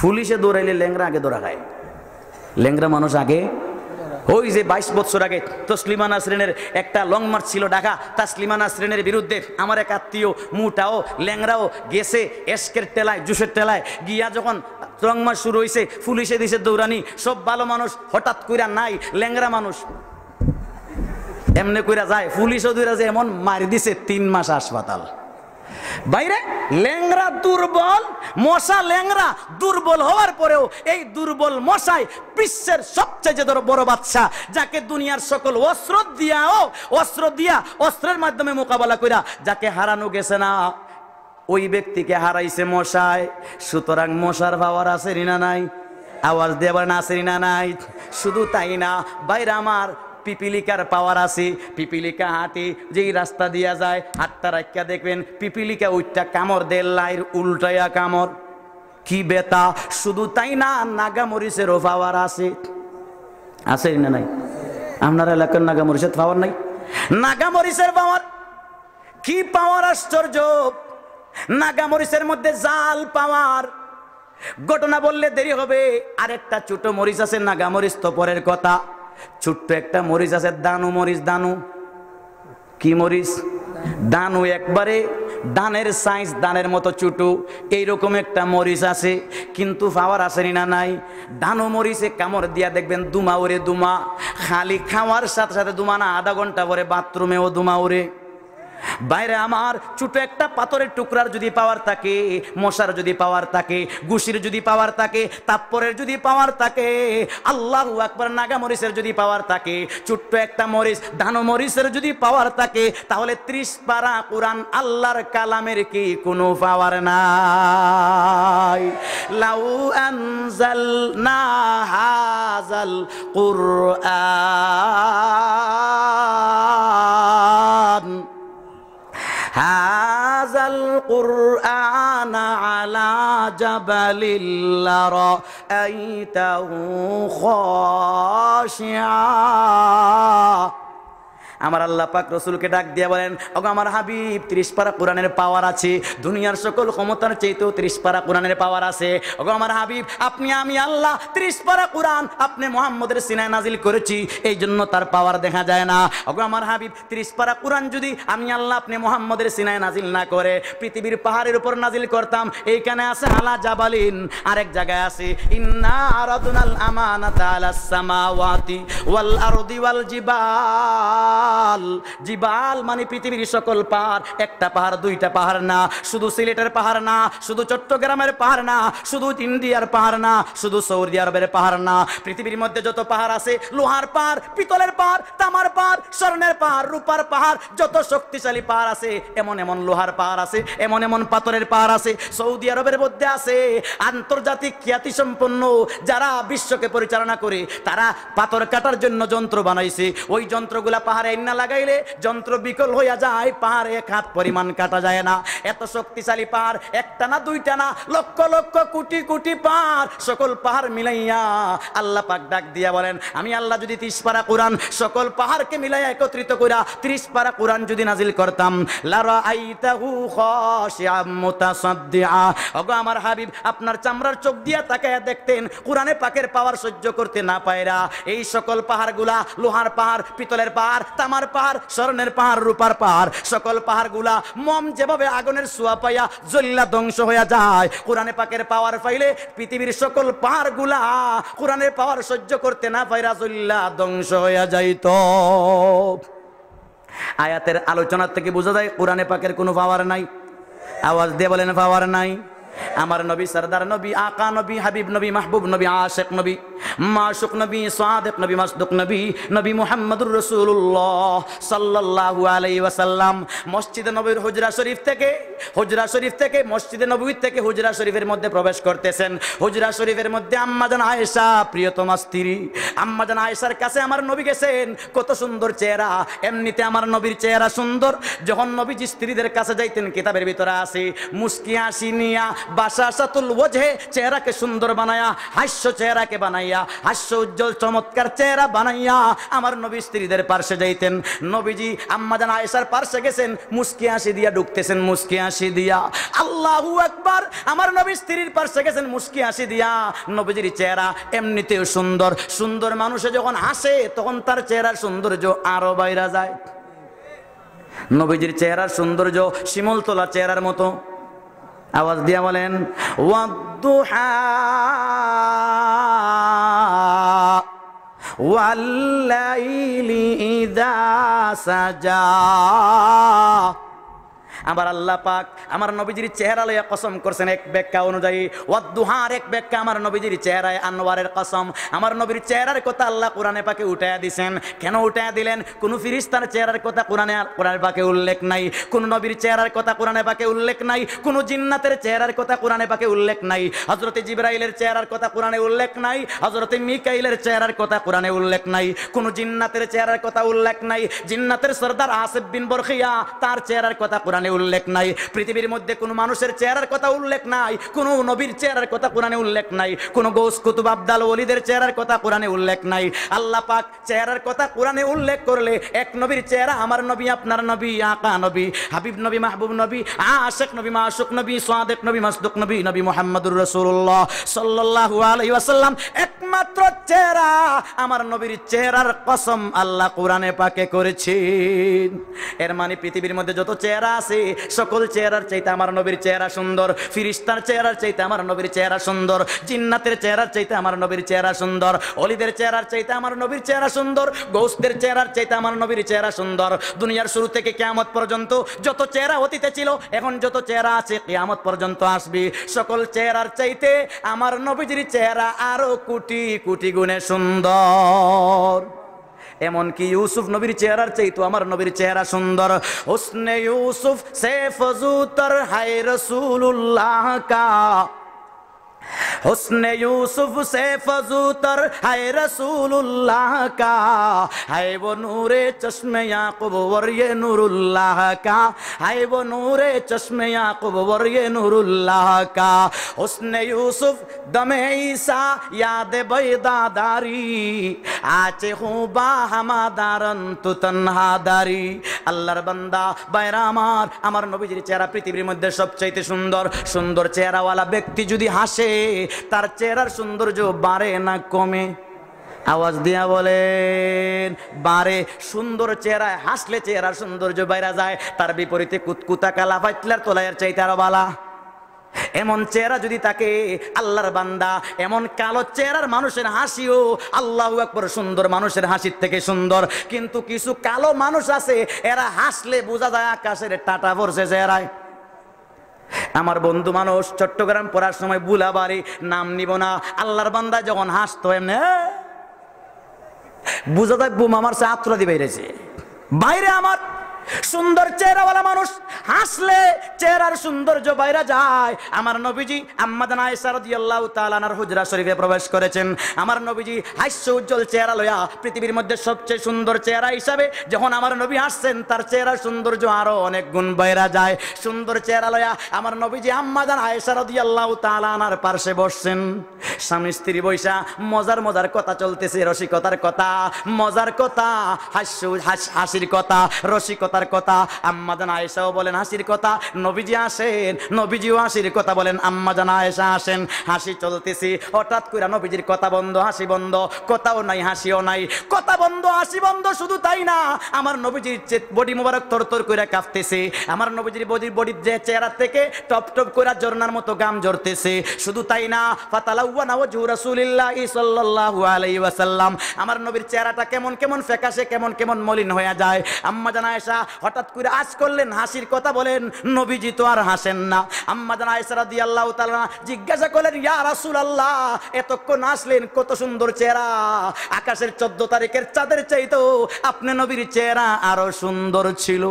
পুলিশে দৌড়াইলে ল্যাংড়া আগে ধরা খায়, ল্যাংড়া মানুষ আগে। ওই যে বাইশ বছর আগে তসলিমা নাসরিনের একটা লং মার্চ ছিল ঢাকা, তসলিমা নাসরিনের বিরুদ্ধে আমার এক আত্মীয় মোটাও ল্যাংড়াও গেছে এশকের ঠেলায়, জুসের ঠেলায় গিয়া যখন লং মার্চ শুরু হইছে, পুলিশে দিছে দৌড়ানি, সব ভালো মানুষ হঠাৎ কইরা নাই, ল্যাংড়া মানুষ এমনে কইরা যায়, পুলিশও ধইরা যে এমন মারি দিছে, তিন মাস হাসপাতাল। বাইরে ল্যাংড়া দুর্বল, মশা ল্যাংড়া দুর্বল হওয়ার পরেও এই দুর্বল মশায় বিশ্বের সবচেয়ে যে ধরো বড় বাদশা, যাকে দুনিয়ার সকল অস্ত্র দিয়াও, অস্ত্র দিয়া, অস্ত্রের মাধ্যমে মোকাবেলা কইরা যাকে হারানো গেছে না, ওই ব্যক্তিকে হারাইছে মশায়। সুতরাং মশার পাওয়ার আছে নি না নাই? আওয়াজ দিয়া বলেন, আছে নি না নাই? শুধু তাই না, বাইরে আমার পিপিলিকার পাওয়ার আছে। পিপিলিকা হাঁটে, যেই রাস্তা দিয়া যায়, হাতটা রাখিয়া দেখবেন, পিপিলিকা উইঠ্যা কামড় দেয়, লাইর উল্টাইয়া কামড়। কি বেতা! শুধু তাই না, নাগামরিচেরও পাওয়ার আছে। আছে নি না নাই? আপনার এলাকার নাগামরিচের পাওয়ার নাই? নাগামরিচের পাওয়ার। কি পাওয়ার আশ্চর্য! নাগামরিচের মধ্যে জাল পাওয়ার। ঘটনা বললে দেরি হবে। আরেকটা ছোট মরিচ আছে, নাগামরিচ তো পরের কথা, ছোট্ট একটা মরিচ আছে, দানু মরিচ, দানু। কি মরিচ? দানু। একবারে ধানের সাইজ, ধানের মতো ছোট, এইরকম একটা মরিচ আছে। কিন্তু পাওয়ার আছে নি না নাই? দানু মরিচে কামড় দিয়া দেখবেন ধুমা উড়ে, ধুমা। খালি খাওয়ার সাথে সাথে ধুমা না, আধা ঘন্টা পরে বাথরুমেও ধুমা উড়ে। বাইরে আমার, ছোট একটা পাথরের টুকরার যদি পাওয়ার থাকে, মশার যদি পাওয়ার থাকে, ঘুষির যদি পাওয়ার থাকে, থাপ্পড়ের যদি পাওয়ার থাকে, আল্লাহু আকবার, নাগামরিচের যদি পাওয়ার থাকে, ছোট্ট একটা মরিচ, দানু মরিচের যদি পাওয়ার থাকে, তাহলে ত্রিশ পারা কোরআন আল্লাহর কালামের কি কোনো পাওয়ার নাই? লাউ আনজালনা হাযাল কুরআন هذا القرآن على جبل لرأيته خاشعا আমার আল্লাহ পাক রসুলকে ডাক দিয়া বলেন, "ওগো আমার হাবিব, ত্রিশ পারা কোরআনের পাওয়ার আছে, দুনিয়ার সকল ক্ষমতার চাইতেও ত্রিশ পারা কোরআনের পাওয়ার আছে। ওগো আমার হাবিব, আপনি, আমি, আল্লাহ ত্রিশ পারা কোরআন আপনি মোহাম্মদের সিনায় নাজিল করেছি, এই জন্য তার পাওয়ার দেখা যায় না। ওগো আমার হাবিব, ত্রিশ পারা কোরআন যদি আমি আল্লাহ আপনি মোহাম্মদের সিনায় নাজিল না করে, পৃথিবীর পাহাড়ের উপর নাজিল করতাম।" এইখানে আছে আলা জাবালিন, আরেক জায়গায় আছে, "ইন্না আরাদনাল আমানাতা আলাস সামাওয়াতি ওয়াল আরদি ওয়াল জিবাল।" জিবাল মানে পৃথিবীর সকল পাহাড়, একটা পাহাড়, দুইটা পাহাড় না, শুধু সিলেটের পাহাড় না, শুধু চট্টগ্রামের পাহাড় না, শুধু ইন্ডিয়ার পাহাড় না, শুধু সৌদি আরবের পাহাড় না। পৃথিবীর মধ্যে যত পাহাড় আছে, লোহার পাহাড়, পিতলের পাহাড়, তামার পাহাড়, স্বর্ণের পাহাড়, রূপার পাহাড়, যত শক্তিশালী পাহাড় আছে, এমন এমন লোহার পাহাড় আছে, এমন এমন পাথরের পাহাড় আছে, সৌদি আরবের মধ্যে আছে আন্তর্জাতিক খ্যাতিসম্পন্ন, যারা বিশ্বকে পরিচালনা করে, তারা পাথর কাটার জন্য যন্ত্র বানাইছে। ওই যন্ত্রগুলা পাহাড়ে আইনা লাগাইলে যন্ত্র বিকল হইয়া যায়, পাহাড় এক হাত পরিমাণ কাটা যায় না। এত শক্তিশালী পাহাড়, একটা না, দুইটা না, লক্ষ লক্ষ, কোটি কোটি পাহাড়, সকল পাহাড় মিলাইয়া আল্লাহ পাক ডাক দিয়া বলেন, "আমি আল্লাহ যদি ত্রিশ পারা কোরআন সকল পাহাড়কে মিলাইয়া একত্রিত কইরা ত্রিশ পারা কোরআন যদি নাজিল করতাম, লারাআইতাহু খাশিআম মুতাসাদ্দিআ।" ওগো আমার হাবিব, আপনার চামড়ার চোখ দিয়া তাকাইয়া দেখতেন, কোরআনে পাকের পাওয়ার সহ্য করতে না পায়রা এই সকল পাহাড়গুলা, লোহার পাহাড়, পিতলের পাহাড়, তামার পাহাড়, স্বর্ণের পাহাড়, রূপার পাহাড়, সকল পাহাড়গুলা মোম যেভাবে আগুনের ছোঁয়া পাইয়া জ্বলিয়া ধ্বংস হইয়া যায়, কোরআনে পাকের পাওয়ার পাইলে পৃথিবীর সকল পাহাড়গুলা কোরআনের পাওয়ার সহ্য করতে না পাইরা জ্বলিয়া ধ্বংস হইয়া যাইত। আয়াতের আলোচনা থেকে বোঝা যায় কোরআনে পাকের কোনো পাওয়ার নাই। আওয়াজ দিয়ে বলেন, পাওয়ার নাই। আমার নবী, সরদার নবী, আকা নবী, হাবিব নবী, মাহবুব নবী, আশেক নবী, মাশুক নবী, সাদেক নবী, মাসদুক নবী, নবী মুহাম্মদুর রাসূলুল্লাহ সাল্লাল্লাহু আলাইহি ওয়াসাল্লাম মসজিদে নববীর হুজরা শরীফ থেকে, হুজরা শরীফ থেকে, মসজিদে নববী থেকে হুজরা শরীফের মধ্যে প্রবেশ করতেছেন। হুজরা শরীফের মধ্যে আম্মাজান আয়েশা, প্রিয়তমা স্ত্রী, আম্মাজান আয়েশার কাছে আমার নবী গেছেন। কত সুন্দর চেহারা, এমনিতে আমার নবীর চেহারা সুন্দর। যখন নবীজি স্ত্রীদের কাছে যাইতেন, কিতাবের ভিতরে আছে, মুস্কি হাসি নিয়া, বাশাশাতুল ওয়াজহে, চেহারাকে সুন্দর বানায়া, হাস্য চেহারাকে বানাইয়া, হাস্য উজ্জ্বল চমৎকার চেহারা বানাইয়া আমার নবী স্ত্রীদের পার্শ্বে যাইতেন। নবীজি আম্মাজান আয়েশার পার্শ্বে গেছেন, মুস্কি হাসি দিয়া ঢুকতেছেন, মুস্কি হাসি দিয়া। আল্লাহু আকবার! আমার নবী স্ত্রীর পার্শ্বে গেছেন মুস্কি হাসি দিয়া। নবীজির চেহারা এমনিতেও সুন্দর, সুন্দর মানুষে যখন হাসে তখন তার চেহারার সৌন্দর্য আরো বাইরা যায়। নবীজির চেহারার সৌন্দর্য শিমলতলার চেহারার মতো। আওয়াজ দিয়া বলেন, "ওয়াদ্দুহা ওয়াল্লাইলি ইযা সাজা।" আমার আল্লাহ পাক আমার নবীজির চেহারা লইয়া কসম করছেন এক ব্যাখ্যা অনুযায়ী, ওয়াদ্দুহার এক ব্যাখ্যা, আমার নবীজির চেহারায় আনোয়ারের কসম। আমার নবীর চেহারার কথা আল্লাহ কোরআনে পাকে উঠাইয়া দিছেন। কেন উঠাইয়া দিলেন? কোন ফিরিস্তার চেহারার কথা কোরআনে, কোরআনে পাকে উল্লেখ নাই, কোন নবীর চেহারার কথা কোরআনে পাকে উল্লেখ নাই, কোন জিন্নাতের চেহারার কথা কোরআনে পাকে উল্লেখ নাই। হযরতে জিবরাইলের চেহারার কথা কোরআনে উল্লেখ নাই, হযরতে মিকাইলের চেহারার কথা কোরআনে উল্লেখ নাই, কোন জিন্নাতের চেহারার কথা উল্লেখ নাই। জিন্নাতের সর্দার আসিফ বিন বরখিয়া, তার চেহারার কথা কোরআনে উল্লেখ নাই। পৃথিবীর মধ্যে কোনো মানুষের চেহারার কথা উল্লেখ নাই, কোনো নবীর চেহারার কথা কোরআনে উল্লেখ নাই, কোনো গৌস কুতুব আবদাল ওলিদের চেহারার কথা কোরআনে উল্লেখ নাই। আল্লাহ পাক চেহারার কথা কোরআনে উল্লেখ করলে এক নবীর চেহারা, আমার নবী, আপনার নবী, আকা নবী, হাবিব নবী, মাহবুব নবী, আশেক নবী, মাশুক নবী, সাদেক নবী, মাসদুক নবী, নবী মুহাম্মদুর রাসূলুল্লাহ সাল্লাল্লাহু আলাইহি ওয়াসাল্লাম, একমাত্র চেহারা, আমার নবীর চেহারার কসম আল্লাহ কোরআনে পাকে করেছেন। এর মানে পৃথিবীর মধ্যে যত চেহারা আছে, সকল চেহারার চাইতে আমার নবীর চেহারা সুন্দর, ফিরিস্তার চেহারার চাইতে আমার নবীর চেহারা সুন্দর, জিন্নাতের চেহারার চাইতে আমার নবীর চেহারা সুন্দর, অলিদের চেহারার চাইতে আমার নবীর চেহারা সুন্দর, গৌসদের চেহারার চাইতে আমার নবীর চেহারা সুন্দর। দুনিয়ার শুরু থেকে কিয়ামত পর্যন্ত যত চেহারা অতীতে ছিল, এখন যত চেহারা আছে, কিয়ামত পর্যন্ত আসবে, সকল চেহারার চাইতে আমার নবীজির চেহারা আরো কোটি কোটি গুণে সুন্দর। এমনকি ইউসুফ নবীর চেহারার চাইতেও আমার নবীর চেহারা সুন্দর। হুসনে ইউসুফ সে ফজুতর হায় রসুলুল্লাহ কা, حسن یوسف سے فزوتر ہے رسول اللہ کا، ہے وہ نور چشم یعقوب اور یہ نور اللہ کا، ہے وہ نور چشم یعقوب اور یہ نور اللہ کا۔ حسن یوسف دم عیسی یاد بیضا داری، آچ خوبا ہما دارن تو تنہا داری۔ আল্লাহর বান্দা, ভাইরা আমার, আমার নবীজির চেহারা পৃথিবীর মধ্যে সবচাইতে সুন্দর। সুন্দর চেহারাওয়ালা ব্যক্তি যদি হাসে, তার চেহারার সৌন্দর্য বাড়ে না কমে? আওয়াজ দিয়া বলেন, বাড়ে। সুন্দর চেহারায় হাসলে চেহারার সৌন্দর্য বাইরা যায়, তার বিপরীতে কুতকুতা কালা ফাইতলার তলাইয়ের চাইতে আরো বালা। এমন চেহারা যদি থাকে, আল্লাহর বান্দা, এমন কালো চেহারার মানুষের হাসিও, আল্লাহু আকবার, সুন্দর মানুষের হাসির থেকে সুন্দর। কিন্তু কিছু কালো মানুষ আছে, এরা হাসলে বোঝা যায় আকাশের টাটা পড়ছে চেহারায়। আমার বন্ধু মানুষ চট্টগ্রাম পড়ার সময় বুলাবাড়ি, নাম নিব না, আল্লাহর বান্দা যখন হাসতো এমনে বুঝা যায় বোমা মারছে, আত্রা দি বাইরেছে। ভাইরে আমার, সুন্দর চেহারাওয়ালা মানুষ হাসলে চেহারার সৌন্দর্য বাইরা যায়। আমার নবীজি আম্মাজান আয়েশা রাদিয়াল্লাহু তাআলা আনহার হুজরা শরীফে প্রবেশ করেছেন। আমার নবীজি হাস্য উজ্জ্বল চেহারা লয়া পৃথিবীর মধ্যে সবচেয়ে সুন্দর চেহারা হিসাবে যখন আমার নবী হাসছেন, তার চেহারার সৌন্দর্য আরো অনেক গুণ বাইরা যায়। সুন্দর চেহারা লয়া আমার নবীজি আম্মাজান আয়েশা রাদিয়াল্লাহু তাআলা আনহার পার্শ্বে বসছেন। স্বামী স্ত্রী বইসা মজার মজার কথা চলতেছে, রসিকতার কথা, মজার কথা, হাস্য, হাস-, হাসির কথা, রসিকতার কথা। আম্মাজান আয়েশাও বলেন হাসির কথা, নবীজি আসেন, নবীজিও হাসির কথা বলেন, আম্মাজান আয়েশা আসেন। হাসি চলতেছে, হঠাৎ করে নবীজির কথা বন্ধ, হাসি বন্ধ, কথাও নাই, হাসিও নাই। কথা বন্ধ, হাসি বন্ধ, শুধু তাই না, আমার নবীজির চে-, বডি মোবারক থরথর করে কাঁপতেছে। আমার নবীজির বডি, বডির যে চেহারা থেকে টপ টপ করে ঝর্ণার মতো ঘাম ঝরতেছে। শুধু তাই না, ফাতালাওয়ানা ওয়াজহু রাসূলিল্লাহি সাল্লাল্লাহু আলাইহি ওয়াসাল্লাম, আমার নবীর চেহারাটা কেমন কেমন ফ্যাকাশে, কেমন কেমন মলিন হয়ে যায়। আম্মাজান আয়েশা হঠাৎ করে আজ করলেন, হাসির কথা বলেন, নবীজি তো আর হাসেন না। আম্মাজান আয়েশা রাদিয়াল্লাহু তাআলা আনহা জিজ্ঞাসা করলেন, "ইয়া রাসূলুল্লাহ, এতক্ষণ হাসলেন, কত সুন্দর চেহারা, আকাশের চোদ্দ তারিখের চাঁদের চাইতেও আপনি নবীর চেহারা আরো সুন্দর ছিল।"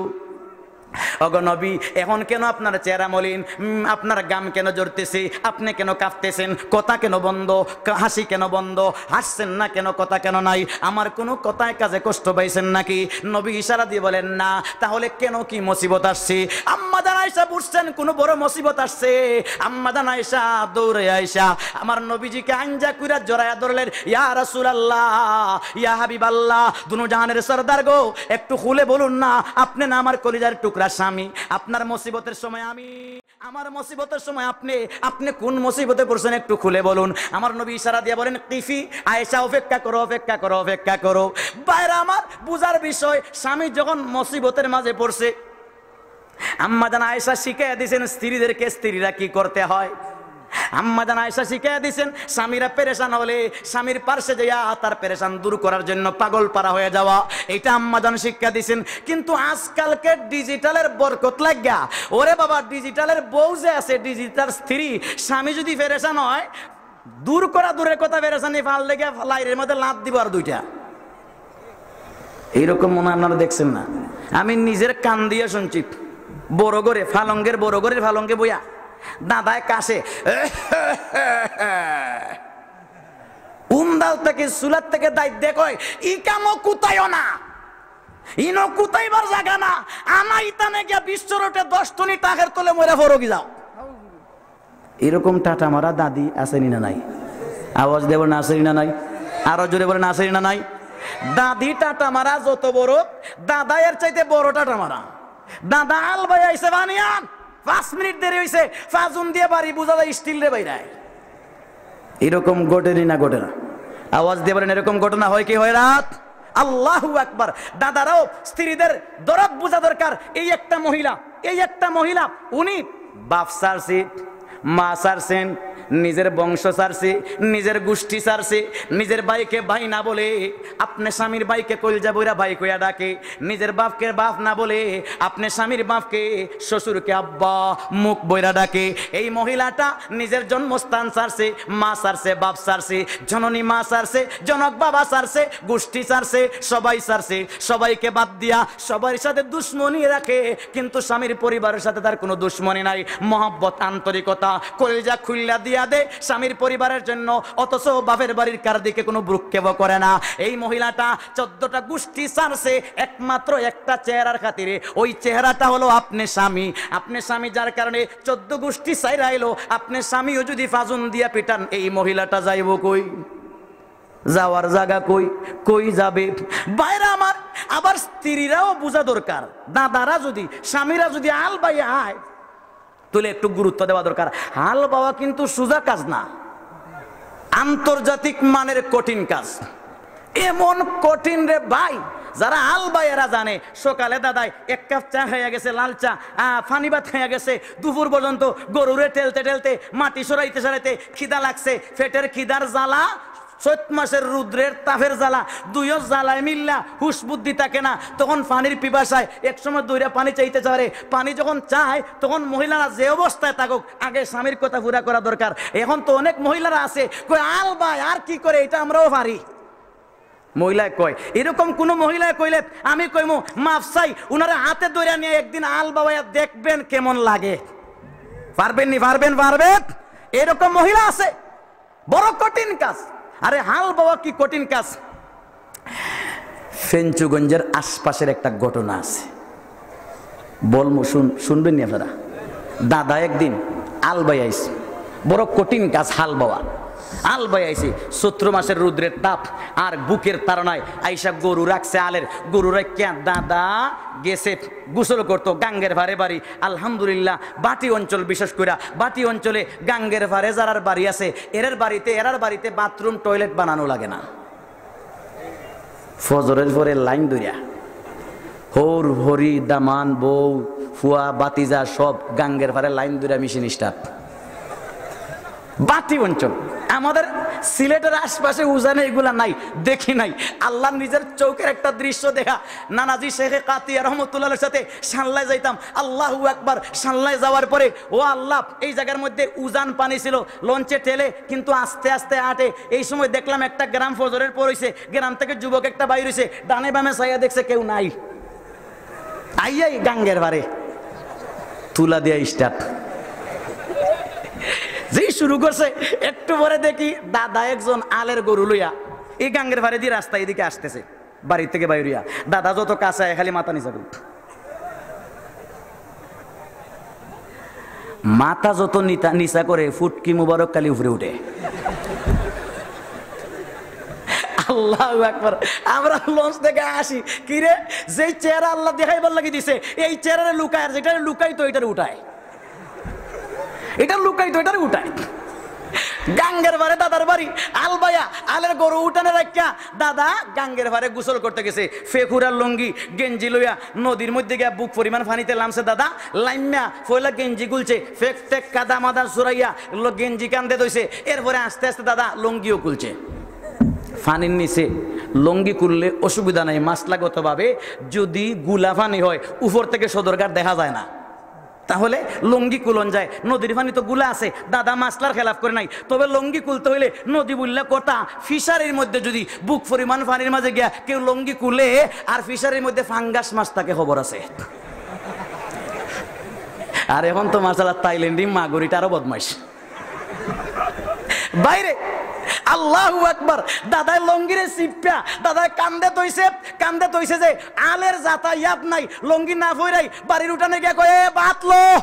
ওগো নবী, এখন কেন আপনার চেহারা মলিন? উম, আপনার ঘাম কেন ঝরতেছে? আপনি কেন কাঁপতেছেন? কথা কেন বন্ধ? কা-, হাসি কেন বন্ধ? হাসছেন না কেন? কথা কেন নাই? আমার কোনো কথায় কাজে কষ্ট পাইছেন নাকি? নবী ইশারা দিয়ে বলেন, "না।" তাহলে কেন, কি মুসিবত আসছে? আম্মাজান আয়েশা বুঝছেন কোনো বড় মুসিবত আসছে। আম্মাজান আয়েশা দৌড়ে আইসা আমার নবীজিকে আঞ্জা কইরা জড়াইয়া ধরলেন, "ইয়া রাসূলুল্লাহ, ইয়া হাবিবাল্লাহ, দুনো জাহানের সর্দার গো, একটু খুলে বলুন না, আপনি না আমার কলিজার টুকরা স্বামী, আপনার মুসিবতের সময় আমি, আমার মুসিবতের সময় আপনি, আপনি কোন মুসিবতে পড়ছেন একটু খুলে বলুন।" আমার নবী ইশারা দিয়ে বলেন, "কিফি, আয়েশা অপেক্ষা করো, অপেক্ষা করো, অপেক্ষা করো।" ভাইরা আমার, বুঝার বিষয়, স্বামী যখন মুসিবতের মাঝে পড়ছে, আম্মাজান আয়েশা শিখাইয়া দিয়েছেন স্ত্রীদেরকে স্ত্রীরা কি করতে হয়। আম্মাজান আয়েশা শিখাইয়া দিয়েছেন, স্বামীরা পেরেশান হলে স্বামীর পার্শ্বে যাইয়া তার পেরেশান দূর করার জন্য পাগল পারা হয়ে যাওয়া, এটা আম্মাজান শিক্ষা দিয়েছেন। কিন্তু আজকালকে ডিজিটালের বরকত লাগিয়া, ওরে বাবা, ডিজিটালের বউ যে আছে, ডিজিটাল স্ত্রী, স্বামী যদি পেরেশান হয়, দূর করা দূরের কথা, পেরেশানি ফাল লেগে লাইরের মধ্যে লাত দিব আর দুইটা। এইরকম মনে হয় আপনারা দেখছেন না, আমি নিজের কান দিয়ে শুনছি। বড় ঘরে ফালঙ্গের, বড় ঘরের ফালঙ্গে বইয়া দাদায় কাশে, উন্দাল থেকে, চুলার থেকে দাঁত দেখয়, "ই কামো কুতাইও না, ইনো কুতাইবার জায়গা না, আনা ইতানে গিয়া বিশ্ব রোডে দশ টনি টাকের তলে মরে ফরগি যাও।" এরকম টাটা মারা দাদি আছেনি না নাই? আওয়াজ দেব না, আছেনি না নাই? আরো জোরে বলেন, আছেনি না নাই? দাদি টাটা মারা যত বড়, দাদা এর চাইতে বড় টাটা মারা। দাদা আল ভাই আইছে, পানি আন, পাঁচ মিনিট দেরি হইছে, ফাজুন দিয়ে বাড়ি বুঝা যায় স্টিল রে বাইরায়। এরকম ঘটেনি না ঘটে না? আওয়াজ দিয়ে বলেন, এরকম ঘটনা হয় কি হয় রাত? আল্লাহু আকবার। দাদারাও স্ত্রীদের দরদ বোঝা দরকার। এই একটা মহিলা, এই একটা মহিলা, উনি বাপ ছাড়ছে, মা ছাড়ছেন, নিজের বংশ ছাড়ছে, নিজের গোষ্ঠী ছাড়ছে, নিজের ভাইকে ভাই না বলে আপনি স্বামীর ভাইকে কইলজা বইরা ভাই কইয়া ডাকে, নিজের বাপকে বাপ না বলে আপনি স্বামীর বাপকে শ্বশুরকে আব্বা মুখ বইরা ডাকে। এই মহিলাটা নিজের জন্মস্থান ছাড়ছে, মা ছাড়ছে, বাপ ছাড়ছে, জননী মা ছাড়ছে, জনক বাবা ছাড়ছে, গোষ্ঠী ছাড়ছে, সবাই ছাড়ছে, সবাইকে বাদ দিয়া সবার সাথে দুশমনি রাখে, কিন্তু স্বামীর পরিবারের সাথে তার কোনো দুশমনি নাই। মহব্বত, আন্তরিকতা, কলিজা খুইল্লা দিয়া দেয় স্বামীর পরিবারের জন্য, অথচ বাপের বাড়ির কার দিকে কোনো ভ্রুক্ষেপও করে না। এই মহিলাটা চোদ্দটা গোষ্ঠী ছাড়ছে একমাত্র একটা চেহারার খাতিরে। ওই চেহারাটা হলো আপনি স্বামী। আপনি স্বামী, যার কারণে চোদ্দ গোষ্ঠী ছাইড়া আইলো। আপনি স্বামীও যদি ফাজুন দিয়া পিটান, এই মহিলাটা যাইবো কই? যাওয়ার জাগা কই? কই যাবে? ভাইরা আমার, আবার স্ত্রীরাও বুঝা দরকার। দাদারা যদি, স্বামীরা যদি আল বাইয়া আয়, তাহলে একটু গুরুত্ব দেওয়া দরকার। আল বাওয়া কিন্তু সোজা কাজ না, আন্তর্জাতিক মানের কঠিন কাজ। এমন কঠিন রে ভাই, যারা আল বাইয়া এরা জানে। সকালে দাদায় এক কাপ চা খাইয়া গেছে, লাল চা, আহ, পানি ভাত খাইয়া গেছে, দুপুর পর্যন্ত গরুরে ঠেলতে ঠেলতে, মাটি সরাইতে সরাইতে খিদা লাগছে, পেটের খিদার জ্বালা, চৈত মাসের রৌদ্রের তাপের জ্বালা, দুইও জ্বালায় মিল্লা হুশ বুদ্ধি থাকে না। তখন পানির পিপাসায় এক সময় দৌড়া পানি চাইতে চায়। পানি যখন চায়, তখন মহিলারা যে অবস্থায় থাকুক, আগে স্বামীর কথা পুরা করা দরকার। এখন তো অনেক মহিলারা আছে, কয়, "আল ভাই আর কি করে, এটা আমরাও পারি।" মহিলায় কয়, এরকম কোনো মহিলায় কইলে আমি কইমু, "মাফ চাই, উনারে হাতে ধরে নিয়ে একদিন আল বাওয়াইয়া দেখবেন কেমন লাগে।" পারবেন নি? পারবেন, পারবেন? এরকম মহিলা আছে। বড় কঠিন কাজ। আরে, হাল বাওয়া কি কঠিন কাজ? ফেঞ্চুগঞ্জের আশপাশের একটা ঘটনা আছে, বলমু, শুন-, শুনবেন নি আপনারা? দাদা একদিন আল বাইয়া আইছে, বড় কঠিন কাজ হাল বাওয়া। আল বাইয়া আইছে, চৈত্র মাসের রৌদ্রের তাপ আর বুকের তাড়নায় আইসা গরু রাখছে আলের, গরু রাখিয়া দাদা গেছে গোসল করতো গাঙ্গের পারে বাড়ি। আলহামদুলিল্লাহ, ভাটি অঞ্চল, বিশেষ কইরা ভাটি অঞ্চলে গাঙ্গের পারে যারার বাড়ি আছে, এরার বাড়িতে, এরার বাড়িতে বাথরুম, টয়লেট বানানো লাগে না। ফজরের পরে লাইন ধরিয়া হউর, হড়ি, দামান, বউ, ফুয়া, ভাতিজা সব গাঙ্গের পারে লাইন ধরিয়া মেশিন স্টার্ট। ভাটি অঞ্চল। আমাদের সিলেটের আশপাশে উজানে এগুলা নাই, দেখি নাই। আল্লাহর নিজের চোখের একটা দৃশ্য দেখা। নানাজি শেখে কাতিয়া রহমতুল্লাহর সাথে সাল্লায় যাইতাম। আল্লাহু আকবার। সাল্লায় যাওয়ার পরে, ও আল্লাহ, এই জায়গার মধ্যে উজান পানি ছিল, লঞ্চে ঠেলে, কিন্তু আস্তে আস্তে আটে। এই সময় দেখলাম একটা গ্রাম ফজরের পর হইছে, গ্রাম থেকে যুবক একটা বাইর হইছে, ডানে বামে চাইয়া দেখছে কেউ নাই। আইয়াই গাঙ্গের পারে তুলা দিয়া স্টার্ট। যেই শুরু করছে, একটু পরে দেখি দাদা একজন আলের গরু লইয়া এই গাঙ্গের পারে দিয়ে রাস্তা এদিকে আসতেছে, বাড়ি থেকে বাইরিয়া। দাদা যত কাছে আয়, খালি মাথা নিচা করে। মাথা যত নিতা-, নিচা করে, ফুটকি মুবারক খালি উপরে উঠে। আল্লাহু আকবার। আমরা লঞ্চ থেকে আসি, কিরে, যেই চেহারা আল্লাহ দেখাইবার লাগি দিছে, এই চেহারারে লুকায়, আর যেটারে লুকাইতো, এটারে উঠায়। এটা লুকাইতো, এটারে উঠায়। গাঙ্গের পারে দাদার বাড়ি, আল বাইয়া, আলের গরু উঠানে রাখিয়া দাদা গাঙ্গের পারে গোসল করতে গেছে। ফেকুরার লুঙ্গি, গেঞ্জি লইয়া নদীর মধ্যে গিয়া বুক পরিমাণ পানিতে লামছে দাদা। লামিয়া পয়লা গেঞ্জি খুলছে, ফেক টেক কাদা মাদা ছুড়াইয়া ল-, গেঞ্জি কান্দে ধইছে। এরপরে আস্তে আস্তে দাদা লুঙ্গিও খুলছে। পানির নিচে লুঙ্গি খুললে অসুবিধা নাই, মাসলাগতভাবে যদি গুলা পানি হয়, উপর থেকে সদরঘাট দেখা যায় না, তাহলে লুঙ্গি খুলন যায়। নদীর পানি তো গুলা আছে, দাদা মাসলার খেলাফ করে নাই। তবে লুঙ্গি খুলতে হইলে নদী বুল্লা কটা, ফিশারির মধ্যে যদি বুক পরিমাণ পানির মাঝে গিয়া কেউ লুঙ্গি খুলে আর ফিশারির মধ্যে ফাঙ্গাস মাছ থাকে, খবর আছে। আর এখন তো মাশাআল্লাহ থাইল্যান্ডি মাগুরিটা আরো বদমাইশ। বাইরে, আল্লাহু আকবার। দাদায় লুঙ্গিরে চিপ্পা, দাদায় কান্দে ধইছে, কান্দে ধইছে যে আলের যাতায়াত নাই, লুঙ্গি না ফইরাই বাড়ির উঠানে গিয়া কয়, "এ, ভাত লো।"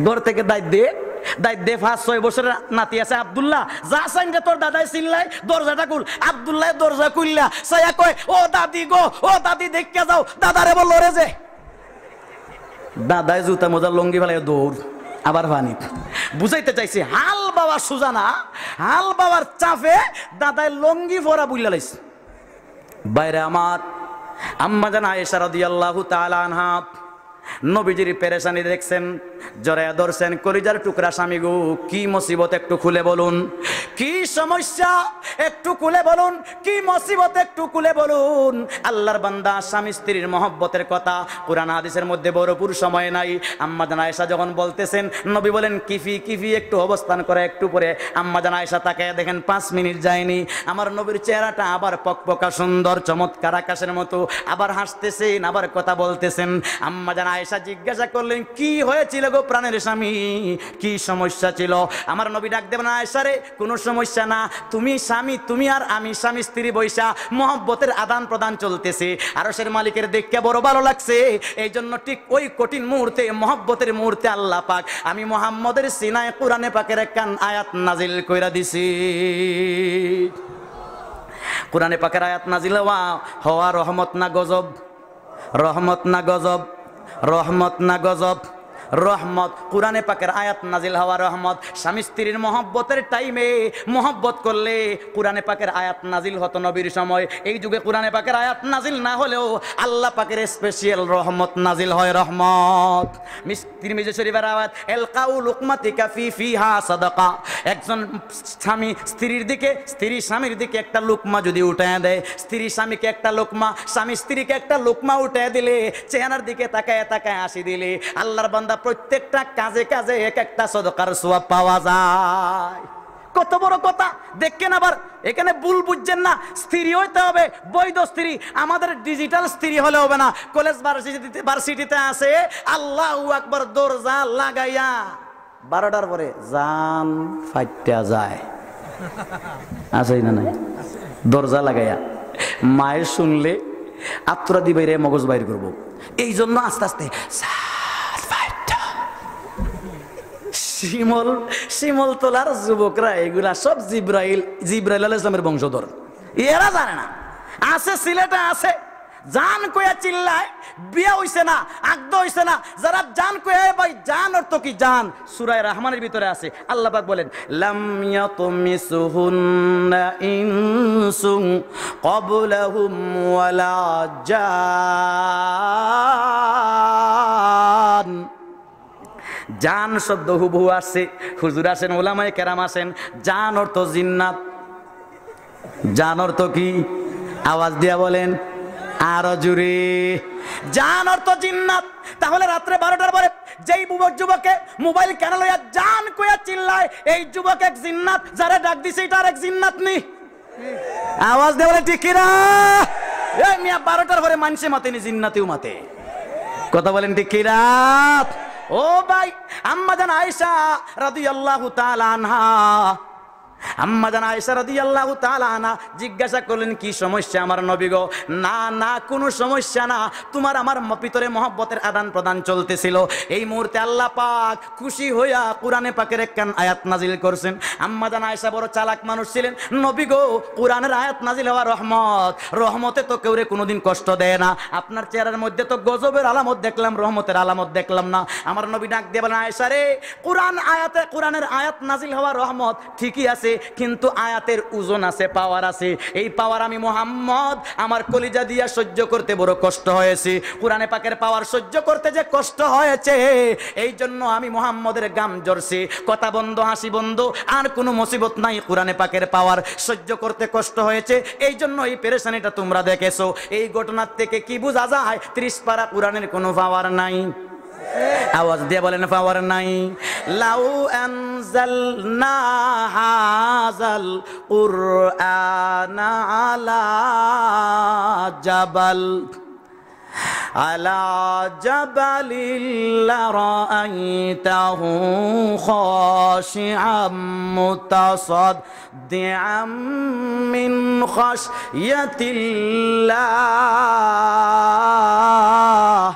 ঘর থেকে দাইত দে, দাইত দে, পাঁচ ছয় বছরের নাতি আছে আব্দুল্লাহ, "যা সাইনটা তোর দাদায় চিল্লায়, দরজাটা খুল।" আব্দুল্লাহ দরজা খুললা, চাইয়া কয়, "ও দাদি গো, ও দাদি, দেখিয়া যাও, দাদারে বলো রে যে।" দাদায় জুতা মোজা লুঙ্গি ফালাইয়া দৌড়, আবার পানিত। বুঝাইতে চাইছি, হাল বাওয়া সুজা না, হাল বাওয়ার চাপে দাদায় লুঙ্গি ফরা বুল্লা লাইছে। বাইরে আমার, আম্মা জান আয়েশা রাদিয়াল্লাহু তাআলা আনহা নবীজির পেরেশানি দেখছেন, জড়াইয়া ধরছেন, "কলিজার টুকরা স্বামী গো, কি মুসিবত একটু খুলে বলুন।" কি সমস্যা একটু খুলে বলুন, কি মুসিবত একটু খুলে বলুন। আল্লাহর বান্দা, স্বামী স্ত্রীর মহব্বতের কথা কোরআন হাদিসের মধ্যে ভরপুর, সময় নাই। আম্মাজান আয়েশা যখন বলতেছেন, নবী বলেন, "কিফি, কিফি, একটু অবস্থান করে, একটু পরে।" আম্মাজান আয়েশা তাকায় দেখেন, পাঁচ মিনিট যায়নি, আমার নবীর চেহারাটা আবার পকপকা সুন্দর, চমৎকার আকাশের মতো, আবার হাসতেছেন, আবার কথা বলতেছেন। আম্মাজান আয়েশা জিজ্ঞাসা করলেন, "কি হয়েছিল গো প্রাণের স্বামী, কি সমস্যা ছিল?" আমার নবী ডাক দেবেন, "আয়েশা রে, কোনো সমস্যা না, তুমি স্বামী, তুমি আর আমি স্বামী স্ত্রী বইসা মহব্বতের আদান প্রদান চলতেছে, আরশের মালিকের দেখতে বড় ভালো লাগছে, এই জন্য ঠিক ওই কঠিন মুহূর্তে, মহব্বতের মুহূর্তে আল্লাহ পাক আমি মোহাম্মদের সিনায় কোরআনে পাকের একখান আয়াত নাজিল কইরা দিছি।" কোরআনে পাকের আয়াত নাজিল হওয়া, হওয়া রহমত না গজব? রহমত না গজব? রহমত না গজব? রহমত। কোরআনে পাকের আয়াত নাজিল হওয়া রহমত। স্বামী স্ত্রীর মহব্বতের টাইমে মহব্বত করলে কোরআনে পাকের আয়াত নাজিল হতো নবীর সময়। এই যুগে কোরআনে পাকের আয়াত নাজিল না হলেও আল্লাহ পাকের স্পেশাল রহমত নাজিল হয়, রহমত। মিস-, তিরমিজি শরীফের আয়াত, "এলকাউ লুকমাতিকা ফি ফিহা সাদাকা।" একজন স্বামী স্ত্রীর দিকে, স্ত্রী স্বামীর দিকে একটা লুকমা যদি উঠায় দেয়, স্ত্রী স্বামীকে একটা লুকমা, স্বামী স্ত্রীকে একটা লুকমা উঠায় দিলে, চেহারার দিকে তাকায় তাকায় হাসি দিলে, আল্লাহর বান্দা, প্রত্যেকটা কাজে কাজে এক একটা সদকার সওয়াব পাওয়া যায়। কত বড় কথা! দেখেন, আবার এখানে ভুল বুঝছেন না, স্ত্রী হইতে হবে বৈধ স্ত্রী। আমাদের ডিজিটাল স্ত্রী হলে হবে না। কলেজ ভার্সিটিতে, ভার্সিটিতে আছে, আল্লাহু আকবার, দরজা লাগাইয়া বারোটার পরে জান ফাইট্টা যায়, আছে না নাই? দরজা লাগাইয়া। মায়ে শুনলে আত্রা দিবাইরে মগজ বাইর করব, এই জন্য আস্তে আস্তে জান ফাইট্টা। শিমল, শিমল তোলার যুবকরা, এগুলা সব জিব্রাইল, জিব্রাইল আলাইহিস সালামের বংশধর। এরা জানে না। আছে, সিলেটে আছে, জান কইয়া চিল্লায়, বিয়া হইছে না, আগদ হইছে না, যারা জান কইয়া, "এ ভাই, জান অর্থ কি জান?" সূরা রহমানের ভিতরে আছে, আল্লাহ পাক বলেন, "লাম ইয়াতমিসহুন্না ইনসুন ক্বাবলাহুম ওয়ালা জান।" জান শব্দ হুবহু আছে, হুজুর আছেন, ওলামায়ে কেরাম আছেন, জান অর্থ জিন্নাত। জান অর্থ কি? আওয়াজ দিয়া বলেন, আরো জোরে। জান অর্থ জিন্নাত। তাহলে রাত্রে বারোটার পরে যেই যুবক, যুবকে মোবাইল কানে লইয়া জান কইয়া চিল্লায়, এই যুবক এক জিন্নাত, যারে ডাক দিছে এটা আর এক জিন্নাত নি? আওয়াজ দিয়া বলেন, ঠিক কি না? এই মিয়া, বারোটার পরে মানষে মাতে নি, জিন্নাতেও মাতে। কথা বলেন, ঠিক কি না? ও ভাই, আম্মাজান আয়েশা রাদিয়াল্লাহু তাআলা আনহা, আম্মাজান আয়েশা রাদিয়াল্লাহু তাআলা আনহা জিজ্ঞাসা করলেন, "কি সমস্যা আমার নবী গো?" "না, না, কোনো সমস্যা না, তোমার আমার ম-, ভিতরে মহব্বতের আদান প্রদান চলতেছিল।" এই মুহূর্তে আল্লাহ পাক খুশি হইয়া কোরআনে পাকের একখান আয়াত নাজিল করছেন। আম্মাজান আয়েশা বড় চালাক মানুষ ছিলেন। "নবী গো, কোরআনের আয়াত নাজিল হওয়া রহমত, রহমতে তো কেউরে কোনোদিন কষ্ট দেয় না, আপনার চেহারার মধ্যে তো গজবের আলামত দেখলাম, রহমতের আলামত দেখলাম না।" আমার নবী ডাক দিয়ে বলেন, "আয়েশা রে, কোরআন আয়াতে, কোরআনের আয়াত নাজিল হওয়া রহমত ঠিকই আছে, কিন্তু আয়াতের ওজন আছে, পাওয়ার আছে। এই পাওয়ার আমি মোহাম্মদ আমার কলিজা দিয়া সহ্য করতে বড় কষ্ট হয়েছে। কোরআনে পাকের পাওয়ার সহ্য করতে যে কষ্ট হয়েছে, এই জন্য আমি মোহাম্মদের ঘাম ঝরছে, কথা বন্ধ, হাসি বন্ধ, আর কোনো মুসিবত নাই। কোরআনে পাকের পাওয়ার সহ্য করতে কষ্ট হয়েছে, এই জন্য এই পেরেশানিটা তোমরা দেখেছো।" এই ঘটনার থেকে কি বোঝা যায়? ত্রিশ পারা কোরআনের কোনো পাওয়ার নাই। আওয়াজ দিয়ে বলেন, পাওয়ার নাই। লাউ আনজালনা হাযাল কুরআনা আলা জাবাল, আলা জাবালিল লারাআইতাহু খাশিআম মুতাসাদ্দিআম মিন খাশিয়াতিল্লাহ।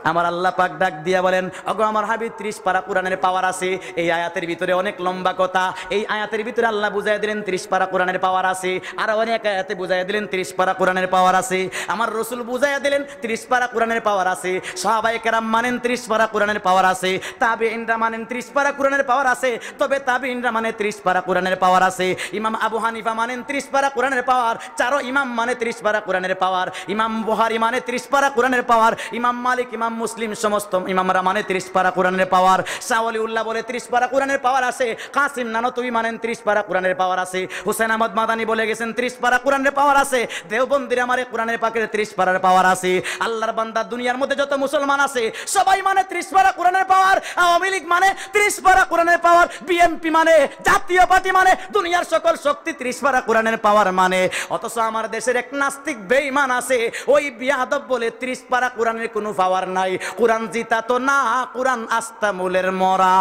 আমার আল্লাহ পাক ডাক দিয়া বলেন, "ওগো আমার হাবিব, ত্রিশ পারা কোরআনের পাওয়ার আছে।" এই আয়াতের ভিতরে অনেক লম্বা কথা। এই আয়াতের ভিতরে আল্লাহ বুঝাই দিলেন ত্রিশ পারা কোরআনের পাওয়ার আছে, আর অনেক আয়াতে বুঝাই দিলেন ত্রিশ পারা কোরআনের পাওয়ার আছে। আমার রসুল বুঝাই দিলেন ত্রিশ পারা কোরআনের পাওয়ার আছে। সাহাবায়ে কেরাম মানেন ত্রিশ পারা কোরআনের পাওয়ার আছে, তাবেঈনরা মানেন ত্রিশ পারা কোরআনের পাওয়ার আছে। তবে তাবেঈনরা মানে ত্রিশ পারা কোরআনের পাওয়ার আছে। ইমাম আবু হানিফা মানেন ত্রিশ পারা কোরআনের পাওয়ার। চারো ইমাম মানে ত্রিশ পারা কোরআনের পাওয়ার। ইমাম বুখারী মানে ত্রিশ পারা কোরআনের পাওয়ার। ইমাম মালিক, ইমাম মুসলিম সমস্ত ইমামরা মানে ত্রিশ পারা কোরআনের পাওয়ার। শাহ ওয়ালিউল্লাহ বলে ত্রিশ পারা কোরআনের পাওয়ার আছে। কাসিম নানতুবি মানেন ত্রিশ পারা কোরআনের পাওয়ার আছে। হুসেন আহমদ মাদানী বলে গেছেন ত্রিশ পারা কোরআনের পাওয়ার আছে। দেওবন্দিরা মানে কোরআনের পাকের ত্রিশ পারার পাওয়ার আছে। আল্লাহর বান্দা, দুনিয়ার মধ্যে যত মুসলমান আছে সবাই মানে ত্রিশ পারা কোরআনের পাওয়ার। আওয়ামী লীগ মানে ত্রিশ পারা কোরআনের পাওয়ার। বিএনপি মানে, জাতীয় পার্টি মানে, দুনিয়ার সকল শক্তি ত্রিশ পারা কোরআনের পাওয়ার মানে। অথচ আমার দেশের এক নাস্তিক বেঈমান আছে, ওই বিয়াদব বলে ত্রিশ পারা কোরআনের কোনো পাওয়ার নাই। কোরআন জিতা তো না, কোরআন আস্তা মূলের মরা।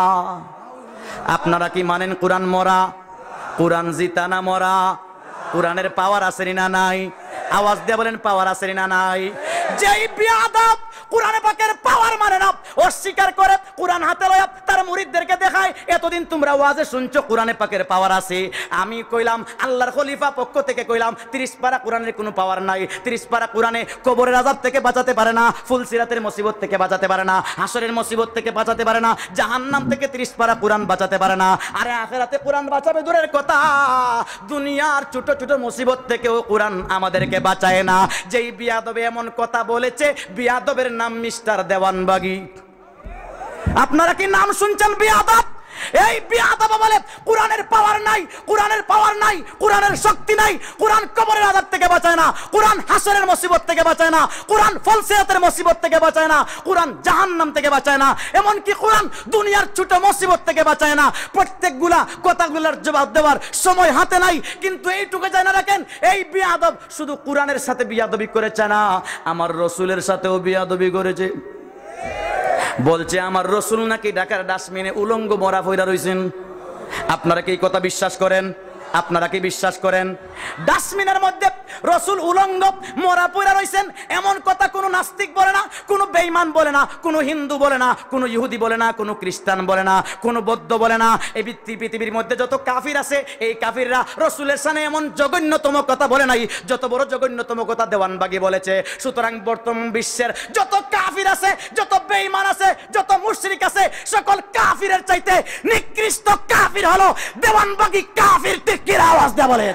আপনারা কি মানেন কোরআন মরা? কোরআন জিতা না মরা? কোরআনের পাওয়ার আছে নি না নাই? আওয়াজ দিয়া বলেন, পাওয়ার আছে নি না নাই? যেই বিয়াদব কোরআন পাকের পাওয়ার মানে না, অস্বীকার করে, কোরআন হাতে লয়া তার মুরিদদেরকে দেখায়, "এতদিন তোমরা ওয়াজে শুনছো কোরআনে পাকের পাওয়ার আছে।" আমি কইলাম, আল্লাহর খলিফা পক্ষ থেকে কইলাম, ত্রিশ পারা কোরআনের কোনো পাওয়ার নাই। ত্রিশ পারা কোরআনে কবরের আযাব থেকে বাঁচাতে পারে না, ফুলসিরাতের মুসিবত থেকে বাঁচাতে পারে না, হাশরের মুসিবত থেকে বাঁচাতে পারে না, জাহান্নাম থেকে ত্রিশ পারা কোরআন বাঁচাতে পারে না। আরে, আখেরাতে কোরআন বাঁচাবে দূরের কথা, দুনিয়ার ছোট ছোট মুসিবত থেকেও কোরআন আমাদেরকে বাঁচায় না। যেই বিয়াদবে এমন কথা বলেছে, বিয়াদবের নাম মিস্টার দেওয়ানবাগী। আপনারা কি নাম শুনছেন বিয়াদব? এই বিয়াদব বলে কোরআনের পাওয়ার নাই, কোরআনের পাওয়ার নাই, কোরআনের শক্তি নাই, কোরআন কবরের আযাব থেকে বাঁচায় না, কোরআন হাশরের মুসিবত থেকে বাঁচায় না, কোরআন ফলসিরাতের মুসিবত থেকে বাঁচায় না, কোরআন জাহান্নাম থেকে বাঁচায় না, এমনকি কোরআন দুনিয়ার ছোট মুসিবত থেকে বাঁচায় না। প্রত্যেকগুলা কথাগুলার জবাব দেওয়ার সময় হাতে নাই, কিন্তু এইটুকু জানা রাখেন, এই বিয়াদব শুধু কোরআনের সাথে বিয়াদবি করেছে না, আমার রসুলের সাথেও বিয়াদবি করেছে। বলছে আমার রসুল নাকি ঢাকার ডাস্টবিনে উলঙ্গ মরা পইরা রইছেন। আপনারা কি এই কথা বিশ্বাস করেন? আপনারা কি বিশ্বাস করেন? ডাস্টবিনের মধ্যে রসুল উলঙ্গ মরা পইরা রইছেন, এমন কথা কোনো নাস্তিক বলে না, কোনো বেঈমান বলে না, কোনো হিন্দু বলে না, কোনো ইহুদি বলে না, কোনো খ্রিস্টান বলে না, কোনো বৌদ্ধ বলে না। এই পৃথি-, পৃথিবীর মধ্যে যত কাফির আছে, এই কাফিররা রসুলের শানে এমন জঘন্যতম কথা বলে নাই, যত বড় জঘন্যতম কথা দেওয়ানবাগী বলেছে। সুতরাং বর্তমান বিশ্বের যত কাফির আছে, যত বেঈমান আছে, যত মুশরিক আছে, সকল কাফিরের চাইতে নিকৃষ্ট কাফির হলো দেওয়ানবাগী কাফির। ঠিক কিনা? আওয়াজ দেয়া বলে।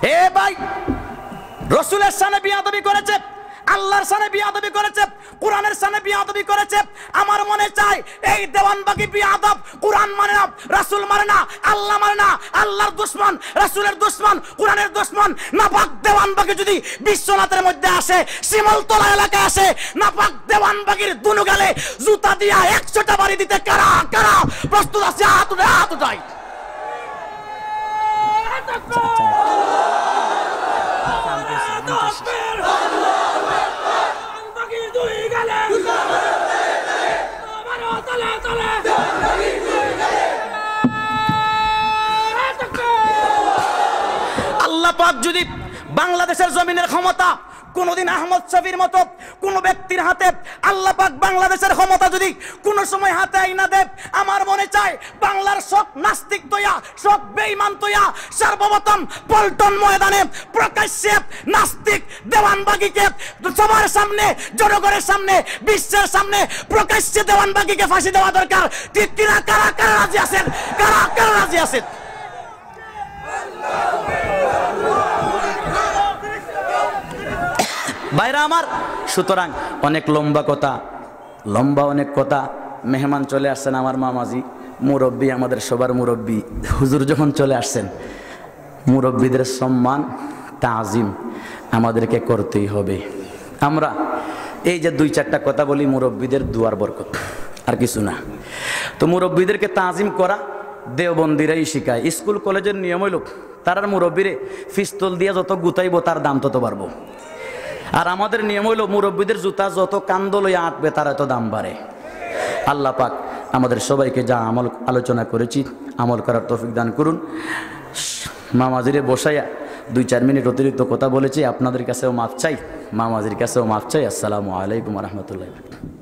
এ ভাই, রসুলের শানে বিয়াদবি করেছে, আল্লাহর শানে বিয়াদবি করেছে, কোরআনের শানে বিয়াদবি করেছে। আমার মনে চায় এই দেওয়ানবাগী বিয়াদব কোরআন মানে না, রাসূল মানে না, আল্লাহ মানে না, আল্লাহর দুশমন, রাসূলের দুশমন, কোরআনের দুশমন নাপাক দেওয়ানবাগী যদি বিশ্বনাথের মধ্যে আসে, শিমলতলা এলাকায় আসে, নাপাক দেওয়ানবাগীর দুনু গালে জুতা দিয়া একশোটা বাড়ি দিতে কারা কারা প্রস্তুত আছে? হাত উঠে, হাত উঠাই। আল্লাহ পাক যদি বাংলাদেশের জমিনের ক্ষমতা কোনোদিন আহমদ শফির মতো কোনো ব্যক্তির হাতে, আল্লাহ পাক বাংলাদেশের ক্ষমতা যদি কোনো সময় হাতে আইনা দেয়, আমার মনে চায় বাংলার সব নাস্তিক তৈয়া, সব বেঈমান তৈয়া সর্বপ্রথম পল্টন ময়দানে প্রকাশ্যে নাস্তিক দেওয়ানবাগীকে সবার সামনে, জনগণের সামনে, বিশ্বের সামনে প্রকাশ্যে দেওয়ানবাগীকে ফাঁসি দেওয়া দরকার। ঠিক কিনা? কারা কারা রাজি আছেন? কারা কারা রাজি আছেন? ভাইরা আমার, সুতরাং অনেক লম্বা কথা, লম্বা অনেক কথা। মেহমান চলে আসছেন, আমার মামাজি, মুরব্বী, আমাদের সবার মুরব্বী, হুজুর যখন চলে আসছেন, মুরব্বীদের সম্মান, তাজিম আমাদেরকে করতেই হবে। আমরা এই যে দুই চারটা কথা বলি, মুরব্বীদের দোয়ার বরকত, আর কিছু না। তো মুরব্বীদেরকে তাজিম করা দেওবন্দিরাই শিখায়। স্কুল কলেজের নিয়ম হইল, তারার মুরব্বীরে পিস্তল দিয়া যত গুতাইবো, তার দাম তত বাড়বো। আর আমাদের নিয়ম হইল, মুরব্বীদের জুতা যত কান্দো লইয়া আঁটবে, তার এত দাম বাড়ে। আল্লাহ পাক আমাদের সবাইকে যা আমল আলোচনা করেছি, আমল করার তৌফিক দান করুন। মামাজিরে বসাইয়া দুই চার মিনিট অতিরিক্ত কথা বলেছি, আপনাদের কাছেও মাফ চাই, মামাজির কাছেও মাফ চাই। আসসালামু আলাইকুম ওয়া রাহমাতুল্লাহি ওয়া বারাকাতুহু।